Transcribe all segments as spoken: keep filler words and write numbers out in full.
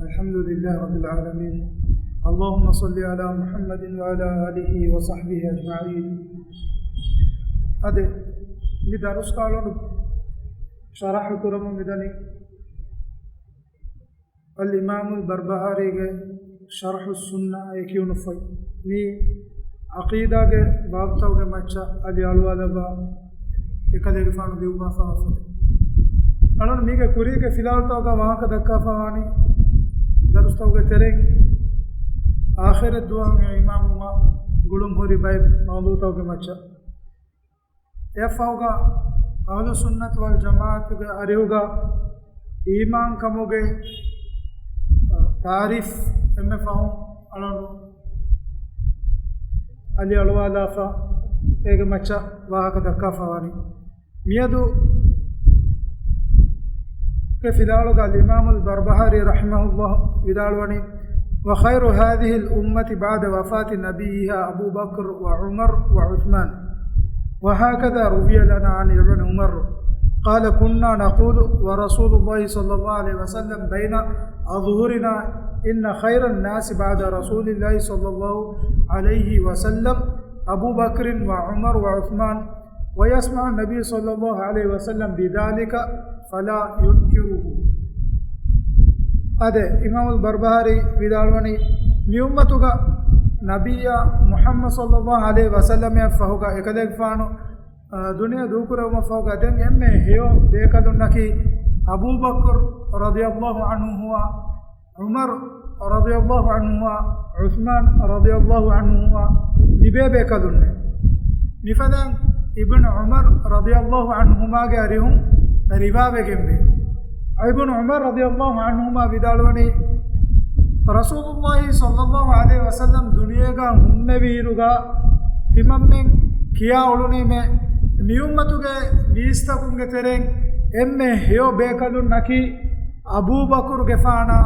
الحمد لله رب العالمين. اللهم صل على محمد وعلى آله وصحبه أجمعين. އަދި މި ދަރުސްކޮޅު ޝަރަޙު ކުރަމުން މިދަނީ އަލްއިމާމުލް ބަރްބަހާރީގެ ޝަރްޙުއްސުންނަ އޭ ކިޔުނު ފޮތް. މި ޢަޤީދާގެ ބާބުތަކުގެ މައްޗަށް އަލި އަޅުވާލައްވާ އެކަލޭގެފާނު ލިޔުއްވާފަވާ ފޮތެއް. އަޅުން މީގެ ކުރީގެ ފިލާވަޅުތަކުގަ ވާހަކަ ދައްކާފަވާނީ ދަރުސްތަކުގެ ތެރެއިން އާޚިރަތް ދުވަހު އިމާމުވުމަށް ގުޅުން ހުރި ބައެއް މައުޟޫޢުތަކުގެ މައްޗަށް. އެއަށްފަހުގަ އަހްލުއްސުންނަތު ވަލްޖަމާޢަތުގެ އަރިހުގަ އީމާންކަމުގެ، އަ، ތާރީފް އެންމެ ފަހުން އަޅުން އަލި އަޅުވާލާފަ އޭގެ މައްޗަށް ވާހަކަ ދައްކާފަވާނީ. މިއަދު ގެ ފިލާވަޅުގަ އަލްއިމާމުލް ބަރްބަހާރީ ރަޙިމަހުﷲ ވިދާޅުވަނީ، وخير هذه الأمة بعد وفاة نبيها أبو بكر وعمر وعثمان. وهكذا روي لنا عن ابن عمر قال، كنا نقول ورسول الله صلى الله عليه وسلم بين أظهرنا، إن خير الناس بعد رسول الله صلى الله عليه وسلم أبو بكر وعمر وعثمان، ويسمع النبي صلى الله عليه وسلم بذلك فلا ينكره. އާދެ، އިމާމުލް ބަރްބަހާރީ ވިދާޅުވަނީ، މި އުއްމަތުގަ ނަބިއްޔާ މުޙައްމަދު ޞައްލައްލާހު ޢަލައިހި ވަސައްލަމަށް ފަހުގަ އެކަލޭގެފާނު، އާ، ދުނިޔެ ދޫކުރެވުމަށް ފަހުގަ ދެން އެންމެ ހެޔޮ ބޭކަލުންނަކީ އަބޫބަކުރު ރަޟިޔައްލާހު ޢަންހުއާ، ޢުމަރު ރަޟިޔައްލާހު ޢަންހުއާ، ޢުސްމާން ރަޟިޔައްލާހު ޢަންހުއާ ލިބޭ ބޭކަލުންނޭ. މިފަދައިން އިބްނު ޢުމަރު ރަޟިޔައްލާހު ޢަންހުމާގެ އަރިހުން ރިވާވެގެންވޭ. އިބްނު ޢުމަރު ރަޟިޔައްލާހު ޢަންހުމާ ވިދާޅުވަނީ، ރަސޫލުﷲ ޞައްލައްލާހު ޢަލައިހި ވަސައްލަމް ދުނިޔޭގަ ހުންނެވިއިރުގަ ތިމަންމެން ކިޔާ އުޅުނީމޭ، މި އުއްމަތުގެ މީސްތަކުންގެ ތެރެއިން އެންމެ ހެޔޮ ބޭކަލުންނަކީ އަބޫބަކުރުގެފާނާ،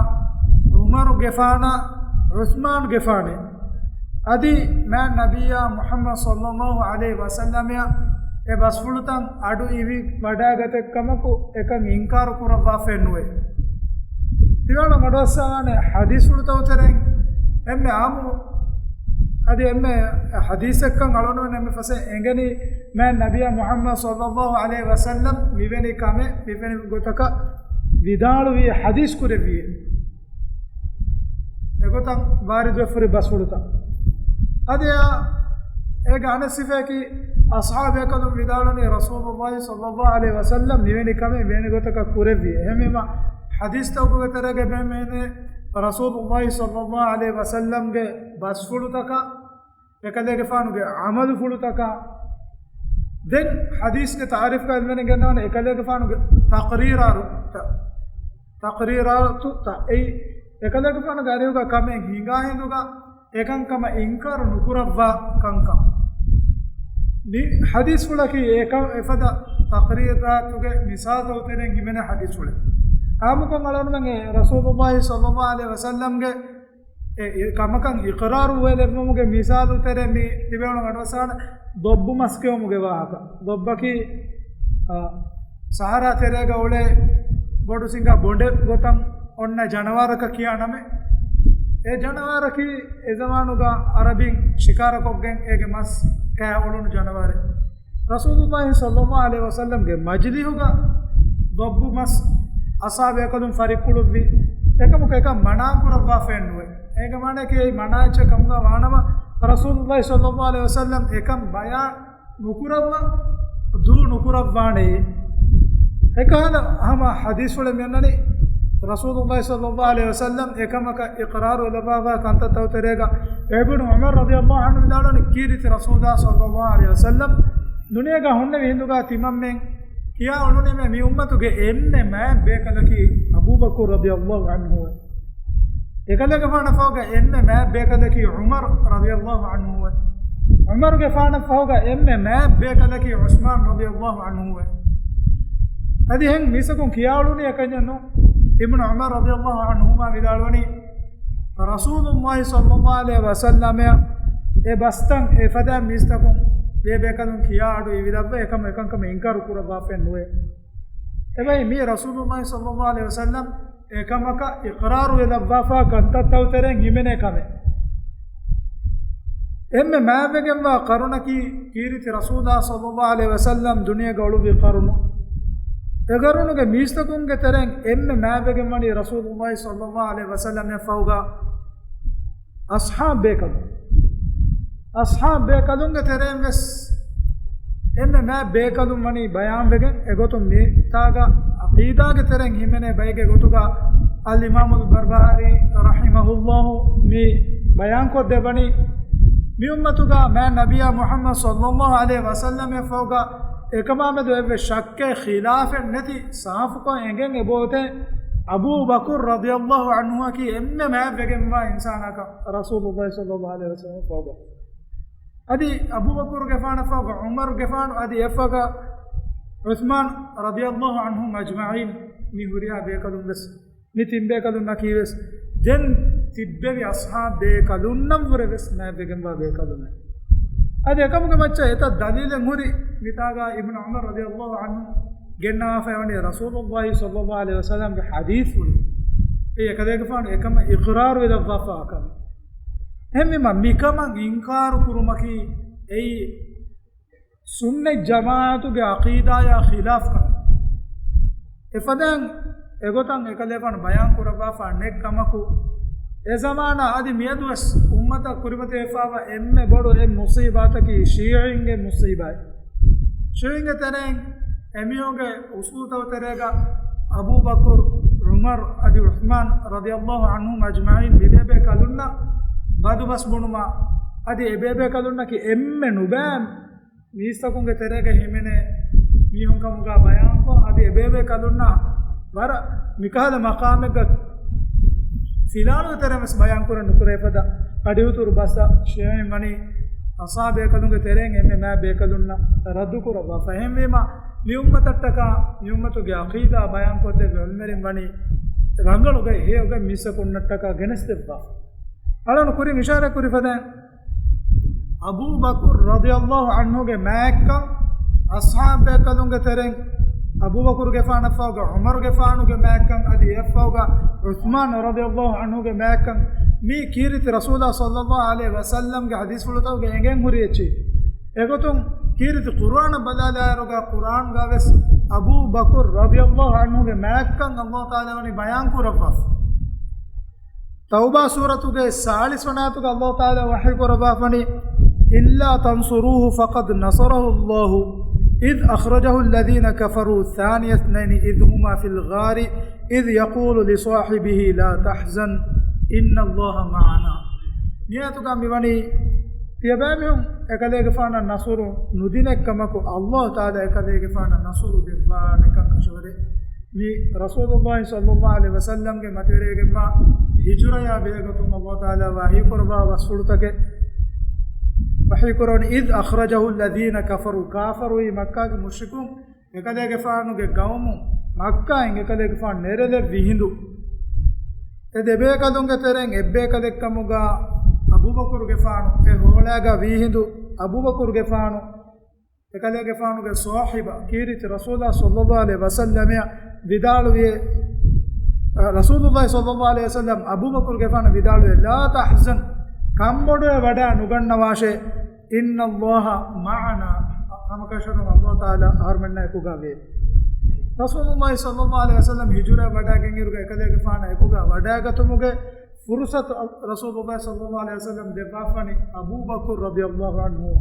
ޢުމަރުގެފާނާ، ޢުސްމާންގެފާނޭ. އަދި މާތް ނަބިއްޔާ މުޙައްމަދު ޞައްލައްލާހު ޢަލައިހި ވަސައްލަމަށް އެ ބަސްފުޅުތައް އަޑު އިވި ވަޑައިގަތެއްކަމަކު އެކަން އިންކާރު ކުރައްވާފައެއް ނުވޭ. ތިވަނަ މަޑުއައްސާނެ ޙަދީޘްފުޅުތަކު ތެރެއިން އެންމެ އާއްމު އަދި އެންމެ ޙަދީޘެއްކަން އަޅުގަނޑުމެން އެންމެ ފަސޭހަ އެނގެނީ މާތް ނަބިއްޔާ މުޙައްމަދު ޞައްލައްލާހު ޢަލައިހި ވަސައްލަމް މިވެނި ކަމެއް މިވެނި ގޮތަކަށް ވިދާޅުވި ޙަދީޘް ކުރެއްވި. އެގޮތަށް ވާރިދުވެފަ ހުރި ބަސްފުޅުތައް. އަދި އެއާ އޭގެ އަނެއް ސިފައަކީ، އަޞްޙާބު ބޭކަލުން ވިދާޅުވަނީ، ރަސޫލުﷲ ޞައްލައްލާހު ޢަލައިހި ވަސައްލަމް މިވެނި ކަމެއް މިވެނި ގޮތަކަށް ކުރެއްވި. އެހެންވީމަ، ޙަދީޘްތަކުގެ ތެރޭގައި ބޭނުމޭނެ، ރަސޫލުﷲ ޞައްލައްލާހު ޢަލައިހި ވަސައްލަމްގެ ބަސްފުޅުތަކާ، އެކަލޭގެފާނުގެ ޢަމަލުފުޅުތަކާ، ދެން ޙަދީޘްގެ ތަޢުރީފުގައި އެންމެން ގެންނަވަނީ އެކަލޭގެފާނުގެ ތަޤްރީރާތުތައް، ތަޤްރީރާތުތައް. އެއީ، އެކަލޭގެފާނުގެ އަރިހުގަ ކަމެއް ހިނގާ ހިނދުގަ، އެކަންކަމަށް އިންކާރު ނުކުރައްވާ ކަންކަން. މި ޙަދީޘްފުޅަކީ އެކަ-، އެފަދަ ތަޤްރީރާތުގެ މިސާލުތަކުގެ ތެރެއިން ހިމެނޭ ޙަދީޘްފުޅެއް. އާއްމުކޮށް އަޅުގަނޑުމެން ރަސޫލުﷲ ޞައްލައްލާހު ޢަލައިހި ވަސައްލަމްގެ އެ، އެ ކަމަކަށް އިޤްރާރު ވެލެއްވުމުގެ މިސާލު ތެރޭ މި ތިބޭނު އަޑުއައްސާނެ ދޮއްބު މަސް ކެއުމުގެ ވާހަކަ. ދޮއްބަކީ، އާ، ސަހަރާ ތެރޭގަ އުޅޭ ބޮޑު ސިނގާ ބޮނޑެއް ގޮތަށް އޮންނަ ޖަނަވާރަކަށް ކިޔާ ނަމެއް. އެ ޖަނަވާރަކީ އެ ޒަމާނުގަ ޢަރަބިން ޝިކާރަކޮށްގެން އޭގެ މަސް ކައި އުޅުނު ޖަނަވާރެއް. ރަސޫލުﷲ ޞައްލައްލާހު ޢަލައިހި ވަސައްލަމްގެ މަޖިލިހުގަ ދޮއްބު މަސް އަޞްޙާބު ބޭކަލުން ފަރިއްކުޅުއްވި. އެކަމަކު އެކަން މަނާ ކުރައްވާފައެއް ނުވޭ. އޭގެ މާނައަކީ އެއީ މަނާ އެއްޗެއް ކަމުގަ ވާނަމަ، ރަސޫލުﷲ ޞައްލައްލާހު ޢަލައިހި ވަސައްލަމް އެކަން ބަޔާން ނުކުރައްވާ، ދޫ ނުކުރައްވާނެއޭ. އެކަހަލަ ހަމަ ޙަދީޘްފުޅެއް މިއަންނަނީ، ރަސޫލުﷲ ޞައްލައްލާހު ޢަލައިހި ވަސައްލަމް އެކަމަކަށް އިޤްރާރު ލައްވާފަ ކަންތައްތަކުގެ ތެރޭގަ އިބްނު ޢުމަރު ރަޟިޔައްލާހު ޢަންހު ވިދާޅުވަނީ، ކީރިތި ރަސޫލާ ޞައްލައްލާހު ޢަލައިހި ވަސައްލަމް ދުނިޔޭގަ ހުންނެވި ހިނދުގަ ތިމަންމެން ކިޔާ އުޅުނީމޭ މި އުއްމަތުގެ އެންމެ މާތް ބޭކަލަކީ އަބޫބަކުރު ރަޟިޔައްލާހު ޢަންހު. އެކަލޭގެފާނަށް ފަހުގަ އެންމެ މާތް ބޭކަލަކީ ޢުމަރު ރަޟިޔައްލާހު ޢަންހު. ޢުމަރުގެފާނަށް ފަހުގަ އެންމެ މާތް ބޭކަލަކީ ޢުސްމާނު ރަޟިޔައްލާހު ޢަންހު. އަދި ހެން މީސްތަކުން ކިޔާ އުޅުނީ އެކަންޏެއް ނޫން. އިބްނު ޢުމަރު ރަޟިޔައްލާހު ޢަންހުމާ ވިދާޅުވަނީ، ރަސޫލުﷲ ޞައްލައްލާހު ޢަލައިހި ވަސައްލަމަށް އެ ބަސްތައް އެފަދަ މީސްތަކުން ބޭބޭކަލުން ކިޔާ އަޑު އިވިލައްވަ އެކަމަ އެކަންކަމަށް އިންކާރު ކުރައްވާފައެއް ނުވޭ. އެބައި މީ ރަސޫލުﷲ ޞައްލައްލާހު ޢަލައިހި ވަސައްލަމް އެކަމަކަށް އިޤްރާރު ވެލައްވާފާ ކަންތައްތައް ތެރެއިން ހިމެނޭ ކަމެއް. އެންމެ މާތްވެގެންވާ ޤަރުނަކީ ކީރިތި ރަސޫލާ ޞައްލައްލާހު ޢަލައިހި ވަސައްލަމް ދުނިޔޭގަ އުޅުއްވި ޤަރުނު. އެ ޤަރުނުގެ މީސްތަކުންގެ ތެރެއިން އެންމެ މާތްވެގެން ވަނީ ރަސޫލުއްލާހި ޞައްލައްލާހު ޢަލައިހި ވަސައްލަމަށްފަހުގަ އަޞްޙާބު ބޭކަލުން. އަޞްޙާބު ބޭކަލުންގެ ތެރެއިން ވެސް އެންމެ މާތް ބޭކަލުން ވަނީ ބަޔާންވެގެން. އެގޮތުން މިތާގަ ޢަޤީދާގެ ތެރެއިން ހިމެނޭ ބައެއްގެ ގޮތުގަ އަލްއިމާމުލް ބަރްބަހާރީ ރަޙިމަހުﷲ މި ބަޔާންކޮށްދެއްވަނީ، މި އުއްމަތުގަ މާތް ނަބިއްޔާ މުޙައްމަދު ޞައްލައްލާހު ޢަލައިހި ވަސައްލަމަށްފަހުގަ އެކަމާމެދު އެއްވެސް ޝައްކެއް ޚިލާފެއް ނެތި ސާފުކޮށް އެނގެން އެބައޮތޭ، އަބޫ ބަކުރު ރަޟިޔައްލާހު ޢަންހުއަކީ އެންމެ މާތްވެގެންވާ އިންސާނަކަށް ރަސޫލުއްލާހި ޞައްލައްލާހު ޢަލައިހި ވަސައްލަމަށްފަހުގަ. އަދި އަބޫބަކުރުގެފާނަށްފަހުގަ ޢުމަރުގެފާނު، އަދި އެއަށްފަހުގަ ޢުޘްމާނު ރަޟިޔައްލާހު ޢަންހުމް އަޖްމަޢީން، މި ހުރިހާ ބޭކަލުން ވެސް، މި ތިން ބޭކަލުންނަކީ ވެސް ދެން ތިއްބެވި އަޞްޙާބު ބޭކަލުންނަށްވުރެ ވެސް މާތްވެގެންވާ ބޭކަލުންނެއް. އަދި އެކަމުގެ މައްޗަށް އެތައް ދަލީލެއް ހުރި، މިތާގަ އިބްނު ޢުމަރު ރަޟިޔައްލާހު ޢަންހު ގެންނަވާފައިވަނީ ރަސޫލުއްލާހި ޞައްލައްލާހު ޢަލައިހި ވަސައްލަމްގެ ޙަދީޘްފުޅު. އެ އެކަލޭގެފާނު އެކަމަށް އިޤްރާރު ވެލައްވާފާ ކަމެއް. އެހެންވީމަ މިކަމަށް އިންކާރު ކުރުމަކީ އެއީ ސުންނަތް ޖަމާޢަތުގެ ޢަޤީދާޔާ ޚިލާފް ކަމެއް. އެފަދައިން އެގޮތަށް އެކަލޭފާނު ބަޔާން ކުރައްވާފާ ނެތް ކަމަކު، އެ ޒަމާނާ އަދި މިއަދުވެސް އުއްމަތަށް ކުރިމަތިވެފާވާ އެންމެ ބޮޑު އެއް މުޞީބާތަކީ ޝީޢީންގެ މުޞީބާތް. ޝީޢީންގެ ތެރެއިން އެމީހުންގެ އުސޫލުތައް ތެރޭގަ އަބޫބަކުރު، ޢުމަރު އަދި ޢުޘްމާން ރަޟިޔައްލާހު ޢަންހުމް އަޖްމަޢީން މި ބޭބޭ ކަލުންނަށް ބަދުބަސް ބުނުމާ، އަދި އެ ބޭބޭ ކަލުންނަކީ އެންމެ ނުބައި މީސްތަކުންގެ ތެރޭގަ ހިމެނޭ މީހުން ކަމުގަ ބަޔާންކޮށް، އަދި އެބޭބޭ ކަލުންނަށް ވަރަށް މިކަހަލަ މަޤާމެއްގަ ފިލާނުގެ ތެރެއިން ވެސް ބަޔާންކުރަން ނުކުރޭ ފަދަ އަޑިއުތުރު ބަސް ޝީޢީން ވަނީ އަޞްޙާބު ބޭކަލުންގެ ތެރެއިން އެންމެ މާތް ބޭކަލުންނަށް ރައްދު ކުރައްވާފަ. އެހެންވީމަ މި އުއްމަތަށްޓަކާ މި އުއްމަތުގެ ޢަޤީދާ ބަޔާންކޮށްދެއްވި ޢިލްމުވެރިން ވަނީ ރަނގަޅުގައި ހެޔޮގައި މީސްތަކުންނަށްޓަކާ ގެނެސްދެއްވާފަ. އަޅަން ކުރިން އިޝާރާތް ކުރިފަދައިން، އަބޫބަކުރު ރަޟިޔައްލާހު ޢަންހުގެ މާތްކަން، އަޞްޙާބު ބޭކަލުންގެ ތެރެއިން އަބޫބަކުރުގެފާނަށްފަހުގަ ޢުމަރުގެފާނުގެ މާތްކަން، އަދި އެއަށްފަހުގަ ޢުޘްމާނު ރަޟިޔައްލާހު ޢަންހުގެ މާތްކަން، މީ ކީރިތި ރަސޫލާ ޞައްލައްލާހު ޢަލައިހި ވަސައްލަމްގެ ޙަދީޘްފުޅުތަކުގަ އެނގެން ހުރި އެއްޗިހި. އެގޮތުން ކީރިތި ޤުރުއާނަށް ބަލާލާއިރުގަ ޤުރުއާންގަ ވެސް އަބޫބަކުރު ރަޟިޔައްލާހު ޢަންހުގެ މާތްކަން ﷲ ތަޢާލާ ވަނީ ބަޔާން ކުރައްވާފަ. ތައުބާ ސޫރަތުގެ ސާޅީސް ވަނަ އާޔަތުގަ ﷲ ތަޢާލާ ވަޙީ ކުރައްވާފަނީ، إلا تنصروه فقد نصره الله إذ أخرجه الذين كفروا ثاني اثنين إذ هما في الغار إذ يقول لصاحبه لا تحزن إن الله معنا. މިއާޔަތުގަ މިވަނީ ތިޔަބައިމީހުން އެކަލޭގެފާނަށް ނަޞްރު ނުދިނެއްކަމަކު، ﷲ ތަޢާލާ އެކަލޭގެފާނަށް ނަޞްރު ދެއްވާނެކަން ކަށަވަރޭ. މި ރަސޫލުﷲ ޞައްލައްލާހު ޢަލައިހި ވަސައްލަމްގެ މަތިވެރިވެގެންވާ ހިޖުރަޔާ ބެހޭގޮތުން ﷲ ތަޢާލާ ވަޙީކުރައްވާ ބަސްފުޅުތަކެއް ވަޙީކުރަވަނީ، إذ أخرجه الذين كفروا، ކާފަރުވީ މައްކާގެ މުޝްރިކުން އެކަލޭގެފާނުގެ ޤައުމު މައްކާއިން އެކަލޭގެފާނު ނެރެލެއްވި ހިނދު، އެ ދެބޭކަލުންގެ ތެރެއިން އެއްބޭކަލެއްކަމުގަ އަބޫބަކުރުގެފާނު އެ ހޯޅައިގަ ވީ ހިނދު، އަބޫބަކުރުގެފާނު އެކަލޭގެފާނުގެ ޞާޙިބާ، ކީރިތި ރަސޫލާ ޞައްލައްލާހު ޢަލައިހި ވަސައްލަމައަށް ވިދާޅުވިއޭ، ރަސޫލުﷲ ޞައްލައްލާހު ޢަލައިހި ވަސައްލަމް އަބޫބަކުރުގެފާނަށް ވިދާޅުވިއޭ، لا تحزن، ކަންބޮޑުވެ ވަޑައި ނުގަންނަވާށޭ، إن الله معنا، ހަމަކަށަވަރުން ﷲ ތަޢާލާ އަހަރުމެންނާ އެކުގަ ވޭ. ރަސޫލުﷲ ޞައްލައްލާހު ޢަލައިހި ވަސައްލަމް ހިޖުރަ ވަޑައިގެންއިރުގަ އެކަލޭގެފާނާ އެކުގަ ވަޑައިގަތުމުގެ ފުރުޞަތު ރަސޫލުﷲ ޞައްލައްލާހު ޢަލައިހި ވަސައްލަމް ދެއްވާފަނީ އަބޫބަކުރު ރަޟިޔައްލާހު ޢަންހު.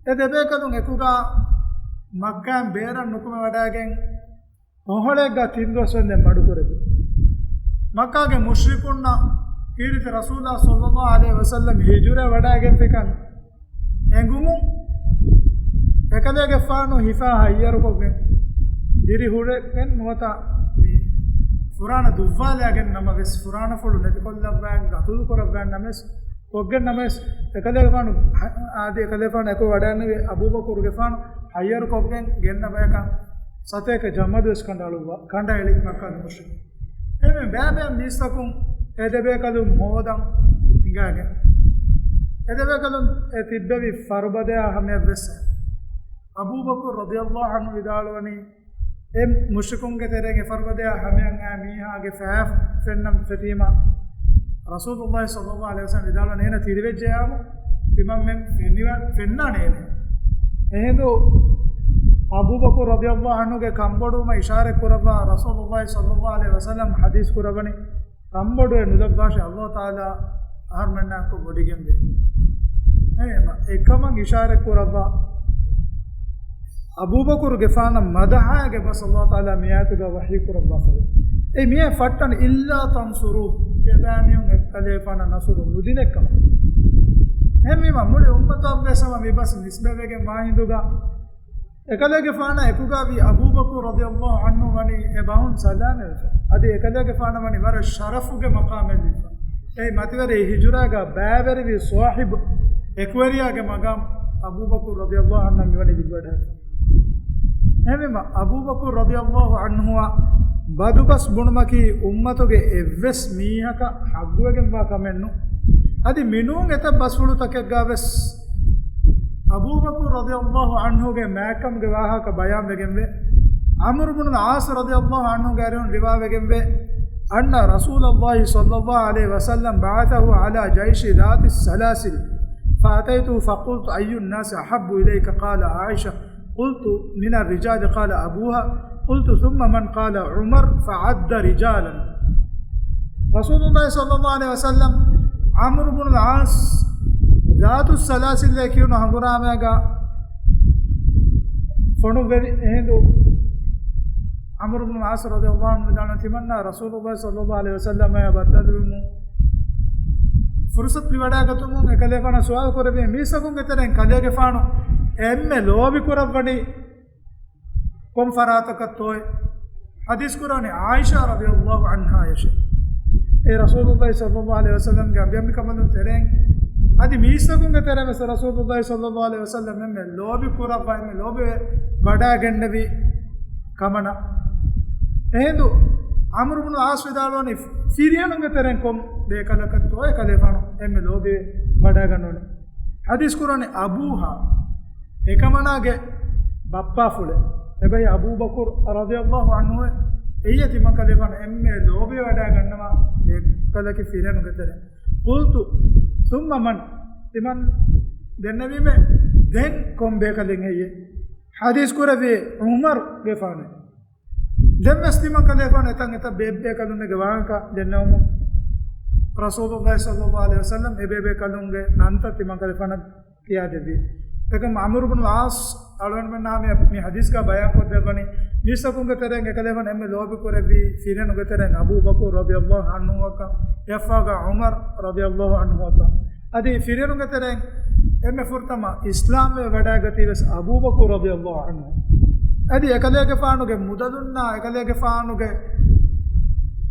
އެ ދެބޭކަލުން އެކުގަ މައްކާއިން ބޭރަށް ނުކުމެ ވަޑައިގެން ހޮހޮޅެއްގަ ތިން ދުވަސް ވަންދެން މަޑުކުރެއްވި. މައްކާގެ މުޝްރިކުންނަށް ކީރިތި ރަސޫލާ ޞައްލައްލާހު ޢަލައިހި ވަސައްލަމް ހިޖުރަ ވަޑައިގެންފިކަން އެނގުމުން، އެކަލޭގެފާނު ހިފާ ހައްޔަރުކޮށްގެން، ދިރިހުރެގެން ނުވަތަ މި ފުރާނަ ދުއްވާލައިގެން ނަމަވެސް، ފުރާނަފުޅު ނެތިކޮށްލައްވާ، ގަތުލުކުރައްވާ ނަމަވެސް، ކޮށްގެން ނަމަވެސް، އެކަލޭގެފާނު އާދެ، އެކަލޭގެފާނު އެކު ވަޑައިގެންނެވި އަބޫބަކުރުގެފާނު ހައްޔަރުކޮށްގެން ގެންނަ ބަޔަކަށް ސަތޭކަ ޖަމަލުވެސް ކަނޑައަޅުއްވާ، ކަނޑައެޅި މައްކާގެ މުޝްރިކުން. އެހެން ބައިބައި މީސްތަކުން އެ ދެބޭކަލުން ހޯދަން ހިނގާގެން، އެ ދެބޭކަލުން އެ ތިއްބެވި ފަރުބަދަޔާ ހަމަޔަށްވެސް އަބޫބަކުރު ރަޟިޔައްލާހު ޢަންހު ވިދާޅުވަނީ، އެ މުޝްރިކުންގެ ތެރޭގެ ފަރުބަދަޔާ ހަމަޔަށް އައި މީހާގެ ފައި ފެންނަން ފެތީމަ، ރަސޫލުﷲ ޞައްލަﷲ ޢަލައިހި ވަސައްލަމަ ވިދާޅުވަނީ އޭނަ ތިރިވެއްޖެޔާމު ތިމަންމެން ފެނިވަ-، ފެންނާނެ އޭނަ. އެހިނދު އަބޫބަކުރު ރަޟިޔަﷲ ޢަންހުގެ ކަންބޮޑުވުމަށް އިޝާރަތް ކުރައްވާ ރަސޫލުﷲ ޞައްލަﷲ ޢަލައިހި ވަސައްލަމަ ޙަދީޘް ކުރައްވަނީ، ކަންބޮޑުވެ ނުލައްވާށޭ، ﷲ ތަޢާލާ އަހަރުމެންނާއެކު ވޮޑިގެންވޭ. އެހެންވީމަ، އެކަމަށް އިޝާރަތް ކުރައްވާ އަބޫބަކުރުގެފާނަށް މަދަޙައިގެ ބަސް ﷲ ތަޢާލާ މިއާޔަތުގަ ވަޙީ ކުރައްވާފައި. އެ މިއާ ފައްޓަން، إلا تنصروه، ތިޔަބައިމީހުން އެކަލޭގެފާނަށް ނަޞްރު ނުދިނެއްކަމަށް. އެހެންވީމަ، މުޅި އުއްމަތަށްވެސް ހަމަ މި ބަސް ނިސްބަތްވެގެން ވާ ހިނދުގަ، އެކަލޭގެފާނާ އެކުގައިވި އަބޫބަކުރު ރަޟިޔަﷲ ޢަންހު ވަނީ އެ ބަހުން ސަލާމަތްވެފަ. އަދި އެކަލޭގެފާނަށް ވަނީ ވަރަށް ޝަރަފުގެ މަޤާމެއް ލިބިފަ. އެ މަތިވެރި ހިޖުރާގަ ބައިވެރިވި ޞާޙިބު އެކުވެރިޔާގެ މަޤާމް އަބޫބަކުރު ރަޟިޔަﷲ ޢަންހު މިވަނީ ލިބިވަޑައިފަ. އެހެންވީމަ، އަބޫބަކުރު ރަޟިޔަﷲ ޢަންހުއަށް ބަދުބަސް ބުނުމަކީ އުއްމަތުގެ އެއްވެސް މީހަކަށް ޙައްޤުވެގެންވާ ކަމެއް ނޫން. އަދި މިނޫން އެތައް ބަސްފުޅުތަކެއްގަ ވެސް އަބޫބަކުރު ރަޟިޔަﷲ ޢަންހުގެ މާތްކަމުގެ ވާހަކަ ބަޔާންވެގެންވޭ. ޢަމްރު ބުނުލް ޢާޞް ރަޟިޔަﷲ ޢަންހުގެ އަރިހުން ރިވާވެގެންވޭ، أن رسول الله صلى الله عليه وسلم بعثه على جيش ذات السلاسل فأتيته فقلت: أي الناس أحب إليك؟ قال: عائشة. قلت: من الرجال؟ قال: أبوها. قلت: ثم من؟ قال: عمر، فعد رجالا. ރަސޫލުﷲ ޞައްލަﷲ ޢަލައިހި ވަސައްލަމަ ޢަމްރު ބުނުލް ޢާޞް ޛާތު ސަލާސިލް ކިޔުނު ހަނގުރާމައިގަ ފޮނުއްވެވި. އެހިނދު ޢަމްރު ބުނުލް ޢާޞް ރަޟިޔަﷲ ޢަންހު ވިދާޅުވީ، ތިމަންނާ ރަސޫލުﷲ ޞައްލަﷲ ޢަލައިހި ވަސައްލަމައާ ބައްދަލުވުމުން ފުރުޞަތު ލިބިވަޑައިގަތުމުން އެކަލޭގެފާނަށް ސުވާލު ކުރެއްވި، މީސްތަކުންގެ ތެރެއިން ކަލޭގެފާނު އެންމެ ލޯބި ކުރައްވަނީ ކޮން ފަރާތަކަށްތޯއޭ؟ ޙަދީޘް ކުރާނީ ޢާއިޝާ ރަޟިޔަﷲ ޢަންހާޔަށޭ. އޭ ރަސޫލުﷲ ޞައްލަﷲ ޢަލައިހި ވަސައްލަމަގެ އަނބިޔަނބިކަނބަލުން ތެރެއިން އަދި މީސްތަކުންގެ ތެރެއިން ވެސް ރަސޫލުﷲ ޞައްލަﷲ ޢަލައިހި ވަސައްލަމަ އެންމެ ލޯބި ކުރައްވާ، އެންމެ ލޯބިވެ ވަޑައިގެންނެވި ކަމަނަ. އެހިނދު ޢަމްރު ބުނު ޢާޞް ވިދާޅުވަނީ، ފިރިހެނުންގެ ތެރެއިން ކޮން ބޭކަލަކަށްތޯއޭ ކަލޭފާނު އެންމެ ލޯބިވެ ވަޑައިގަންނަވަނީ؟ ޙަދީޘް ކުރާނީ އަބޫހާ، އެކަމަނާގެ ބައްޕާފުޅޭ. އެބައި އަބޫބަކުރު ރަޟިޔަﷲ ޢަންހު، އެއީ ތިމަން ކަލޭފާނު އެންމެ ލޯބިވެ ވަޑައިގަންނަވާ ބޭކަލަކީ ފިރިހެނުންގެ ތެރެއިން. قلت: ثم من؟ ތިމަން ދެންނެވީމޭ، ދެން ކޮން ބޭކަލެއް ހެއްޔޭ؟ ޙަދީޘް ކުރެއްވީ ޢުމަރުގެފާނޭ. ދެން ވެސް ތިމަން ކަލޭފާނު އެތަން އެތައް ބޭބޭކަލުންގެ ވާހަކަ ދެންނެވުމުން، ރަސޫލުﷲ ޞައްލަﷲ ޢަލައިހި ވަސައްލަމަ އެ ބޭބޭކަލުންގެ ނަންތައް ތިމަން ކަލޭފާނަށް ކިޔާދެއްވި. އެކަމް ޢަމްރު ބުނު ޢާޞް އަޅުގަނޑުމެންނާ މި، މި ޙަދީޘްގަ ބަޔާންކޮށްދެއްވަނީ، މީސްތަކުންގެ ތެރެއިން އެކަލޭފާނު އެންމެ ލޯބި ކުރެއްވީ ފިރިހެނުންގެ ތެރެއިން އަބޫބަކުރު ރަޟިޔަﷲ ޢަންހުއަކަށް، އެއަށްފަހުގަ ޢުމަރު ރަޟިޔަﷲ ޢަންހުއަކަށް. އަދި ފިރިހެނުންގެ ތެރެއިން އެންމެ ފުރަތަމަ އިސްލާމްވެ ވަޑައިގަތީ ވެސް އަބޫބަކުރު ރަޟިޔަﷲ ޢަންހު. އަދި އެކަލޭގެފާނުގެ މުދަލުންނާ އެކަލޭގެފާނުގެ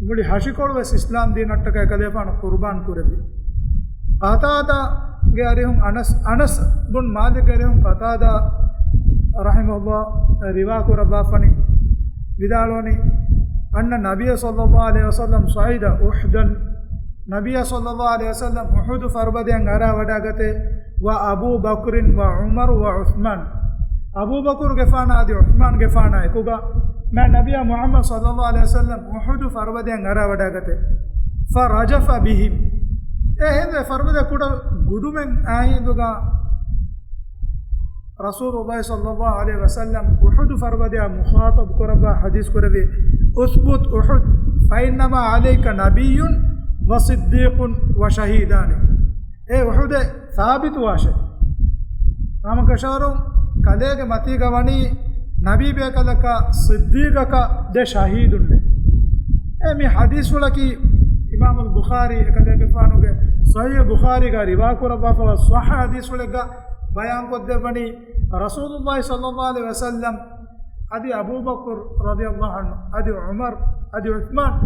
މުޅި ހަށިކޮޅު ވެސް އިސްލާމް ދީނަށްޓަކައި އެކަލޭގެފާނު ޤުރުބާން ކުރެއްވި. ޤަތާދާގެ އަރިހުން އަނަސް، އަނަސް ބުން މާލިކްގެ އަރިހުން ޤަތާދާ ރަޙިމަހުﷲ ރިވާ ކުރައްވާފަނި ވިދާޅުވަނީ، أن النبي صلى الله عليه وسلم صعد أحدا، ނަބިއްޔާ ޞައްލަﷲ ޢަލައިހި ވަސައްލަމަ އުޙުދު ފަރުބަދައަށް އަރާ ވަޑައިގަތޭ، وأبو بكر وعمر وعثمان، އަބޫބަކުރުގެފާނާ އަދި ޢުޘްމާންގެފާނާ އެކުގަ މާތް ނަބިއްޔާ މުޙައްމަދު ޞައްލަﷲ ޢަލައިހި ވަސައްލަމަ އުޙުދު ފަރުބަދައަށް އަރާ ވަޑައިގަތޭ. فرجف بهم، އެހެންވެ ފަރުބަދަ ކުޑަ ގުޑުމެއް އާ ހިނދުގަ ރަސޫލުﷲ ޞައްލަﷲ ޢަލައިހި ވަސައްލަމަ އުޙުދު ފަރުބަދަޔާ މުޚާޠަބު ކުރައްވާ ޙަދީޘް ކުރެއްވި، اثبت أحد فإنما عليك نبي وصديق وشهيدان. އޭ އުޙުދޭ، ސާބިތުވާށޭ. ހަމަކަށަވަރުން ކަލޭގެ މަތީގަ ވަނީ ނަބީ ބޭކަލަކާ، ޞިއްދީޤަކާ، ދެ ޝަހީދުންނޭ. އެ މި ޙަދީޘްފުޅަކީ އިމާމުލް ބުޚާރީ އެކަލޭގެފާނުގެ ޞަޙީޙު ބުޚާރީގަ ރިވާ ކުރައްވާފަވާ ޞައްޙަ ޙަދީޘްފުޅެއްގަ ބަޔާންކޮށްދެއްވަނީ، ރަސޫލުﷲ ޞައްލަﷲ ޢަލައިހި ވަސައްލަމަ އަދި އަބޫބަކުރު ރަޟިޔަﷲ ޢަންހު އަދި ޢުމަރު އަދި ޢުޘްމާނު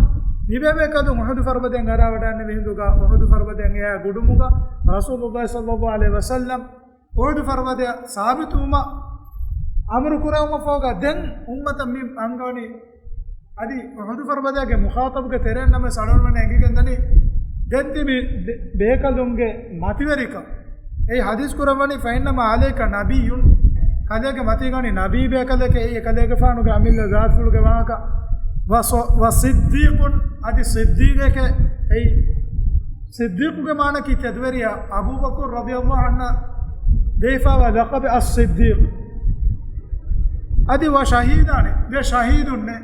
މި ބޭބޭކަލުން އުޙުދު ފަރުބަދައަށް އަރާވަޑައިގަންނެވި ހިނދުގަ، އުޙުދު ފަރުބަދައަށް އެއާ ގުޑުމުގަ ރަސޫލުﷲ ޞައްލަﷲ ޢަލައިހި ވަސައްލަމަ އުޙުދު ފަރުބަދައަށް ސާބިތުވުމަށް އަމުރު ކުރެވުމަށްފަހުގަ، ދެން އުއްމަތަށް މި އަންގަވަނީ އަދި އުޙުދު ފަރުބަދައިގެ މުޚާޠަބުގެ ތެރެއިން ނަމަވެސް އަޅުގަނޑުމެންނަށް އެނގިގެންދަނީ، ދެން ތިބި ބޭ-، ބޭކަލުންގެ މަތިވެރިކަން. އެއީ ޙަދީޘް ކުރައްވަނީ، فإنما عليك نبي، ކަލޭގެ މަތީގަ ވަނީ ނަބީ ބޭކަލެކޭ، އެއީ އެކަލޭގެފާނުގެ އަމިއްލަ ޒާތުފުޅުގެ ވާހަކަ. ވަ ޞަ-، ވަ ޞިއްދީޤުން، އަދި ޞިއްދީޤެކޭ. އެއީ ޞިއްދީޤުގެ މާނައަކީ ތެދުވެރިޔާ އަބޫބަކުރު ރަޟިޔަﷲ ޢަންހު ދެވިފައިވާ ލަޤަބެއް އައްޞިއްދީޤު. އަދި ވަ ޝަހީދާނެ، ދެ ޝަހީދުންނެ.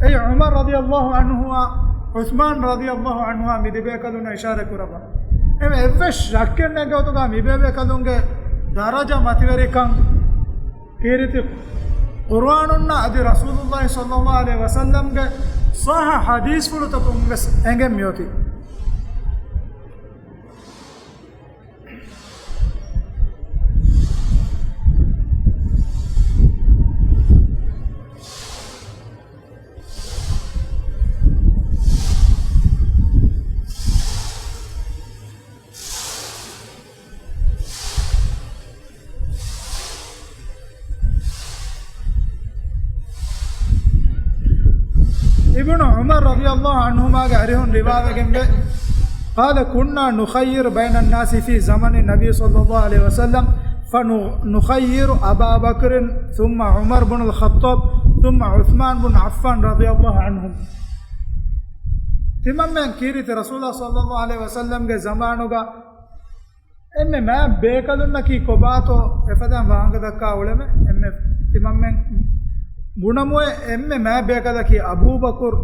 އެއީ ޢުމަރު ރަޟިޔަﷲ ޢަންހުއާ ޢުޘްމާން ރަޟިޔަﷲ ޢަންހުއާ މި ދެބޭކަލުންނަށް އިޝާރަތް ކުރައްވާ. އެ އެއްވެސް ޝައްކެއް ނެތް ގޮތުގަ މި ބޭބޭކަލުންގެ ދަރަޖަ މަތިވެރިކަން ކީރިތި ޤުރުއާނުންނާ އަދި ރަސޫލުﷲ ޞައްލަﷲ ޢަލައިހި ވަސައްލަމްގެ ޞައްޙަ ޙަދީޘްފުޅުތަކުން ވެސް އެނގެން މިއޮތީ. އިބްނު ޢުމަރު ރަޟިޔަﷲ ޢަންހުމާގެ އަރިހުން ރިވާވެގެންވޭ، قال كنا نخير بين الناس في زمن النبي صلى الله عليه وسلم، فنخير أبا بكر ثم عمر بن الخطاب ثم عثمان بن عفان رضي الله عنهم. ތިމަންމެން ކީރިތި ރަސޫލާ ޞައްލަﷲ ޢަލައިހި ވަސައްލަމްގެ ޒަމާނުގަ އެންމެ މާތް ބޭކަލުންނަކީ ކޮބާތޯ އެފަދައިން ވާހަކަ ދައްކާ އުޅެމެ، އެންމެ ތިމަންމެން ބުނަމުއެ އެންމެ މާތް ބޭކަލަކީ އަބޫބަކުރު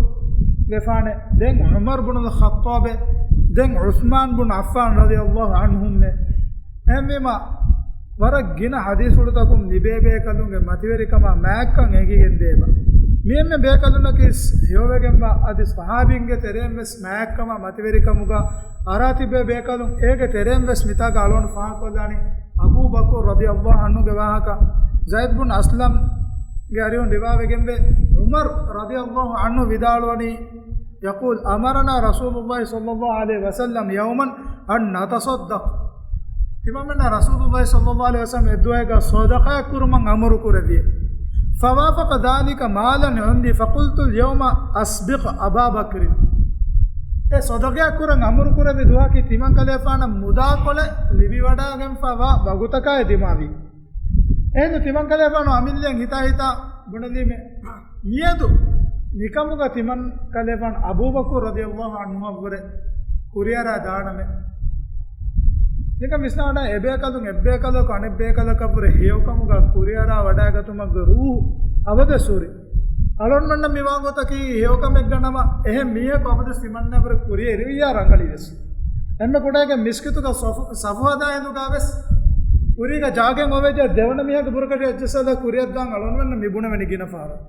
ގެފާނެ، ދެން ޢުމަރު ބުނުލް ޚައްޠާބެ، ދެން ޢުޘްމާން ބުނު ޢައްފާން ރަޟިޔަﷲ ޢަންހުމްނެ. އެހެންވީމަ، ވަރަށް ގިނަ ޙަދީޘްފުޅުތަކުން މިބޭބޭކަލުންގެ މަތިވެރިކަމާ މާތްކަން އެނގިގެން ދޭބަ. މި އެންމެ ބޭކަލުންނަކީ ހެޔޮވެގެންވާ އަދި ޞަޙާބީންގެ ތެރެއިން ވެސް މާތްކަމާ މަތިވެރިކަމުގަ އަރާ ތިބޭ ބޭކަލުން އޭގެ ތެރެއިން ވެސް މިތާގަ އަޅުގަނޑު ފާހަގަކޮށްލާނީ އަބޫބަކުރު ރަޟިޔަﷲ ޢަންހުގެ ވާހަކަ. ޒައިދު ބުން އަސްލަމްގެ އަރިހުން ރިވާވެގެންވޭ، ޢުމަރު ރަޟިޔަﷲ ޢަންހު ވިދާޅުވަނީ، يقول أمرنا رسول الله صلى الله عليه وسلم يوما أن نتصدق. ތިމަންމެންނަށް ރަސޫލުﷲ ޞައްލަﷲ ޢަލައިހި ވަސައްލަމަ އެއްދުވަހެއްގަ ޞަދަޤާތް ކުރުމަށް އަމުރު ކުރެއްވި. فوافق ذلك مالا عندي فقلت اليوم أسبق أبا بكر. އެ ޞަދަޤާތް ކުރަން އަމުރު ކުރެއްވި ދުވަހަކީ ތިމަން ކަލޭފާނަށް މުދާކޮޅެއް ލިބިވަޑައިގެންފަވާ ވަގުތަކާއި ދިމާވި. އެހިނދު ތިމަން ކަލޭފާނު އަމިއްލައަށް ހިތާ ހިތާ ބުނެލީމެ، މިއަދު މިކަމުގަ ތިމަން ކަލޭފާނު އަބޫބަކުރު ރަޟިޔަﷲ ޢަންހުއަށްވުރެ ކުރިއަރާ ދާނަމޭ. މިކަން ވިސްނާވަޑައި އެބޭކަލުން އެއްބޭކަލަކު އަނެއްބޭކަލަކަށްވުރެ ހެޔޮކަމުގަ ކުރިއަރާ ވަޑައިގަތުމަށްވެ ރޫޙު އަބަދަށް ހުރި. އަޅުގަނޑުމެންނަށް މިވާ ގޮތަކީ ހެޔޮކަމެއްގަ ނަމަ، އެހެން މީހަކު އަބަދު ތިމަންނައަށްވުރެ ކުރިއަރުވިއްޔާ ރަނގަޅީވެސް. އެންމެ ކުޑައިގެ މިސްކިތުގަ ސަފު، ސަފު ހަދާ އިނދުގަވެސް ކުރީގަ ޖާގައެއް އޮވެއްޖެ ދެވަނަ މީހަކު ބުރަކަށި އެއްޗެއްސަލަ ކުރިއަށްދާން އަޅުގަނޑުމެންނަށް މި ބުނެވެނީ ގިނަ ފަހަރަށް.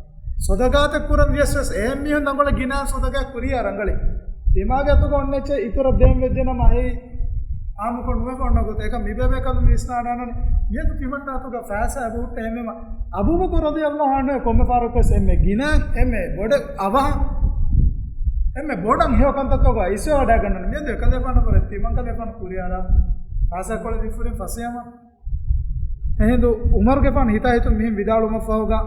ޞަދަޤާތެއް ކުރަން ވިޔަސް ވެސް އެހެން މީހުން ދަނގޮޅެއް ގިނަ ޞަދަޤާތް ކުރިއަށް ރަނގަޅީ. ތިމާގެ އަތުގަ އޮންނަ އެއްޗެއް އިތުރަށް ދޭން ވެއްޖެނަމަ އެއީ އާއްމުކޮށް ނުވެފަ އޮންނަ ގޮތެއް. އެކަމް މިބޭބޭކަލުން ވިސްނާލާނަން. މިއަދު ތިމަންނަ އަތުގަ ފައިސާ އެބަހުއްޓޭ އެންމެ މަ-، އަބޫބަކުރު ރަޟިޔަﷲ ޢަންހު ކޮންމެ ފަހަރަކުވެސް އެންމެ ގިނަ އެންމެ ބޮޑެއް އަވަހަށް އެންމެ ބޮޑަށް ހެޔޮ ކަންތައްތަކުގަ އިސްވެވަޑައިގަންނަން. މިއަދު އެކަލޭފާނަށްވުރެ ތިމަން ކަލޭފާނު ކުރިއަރާ ފައިސާ ކޮޅެއް ދީފަ ހުރީ ފަސޭހަވާން. އެހިނދު ޢުމަރުގެފާނު ހިތާހިތުން މިހެން ވިދާޅުވުމަށްފަހުގަ،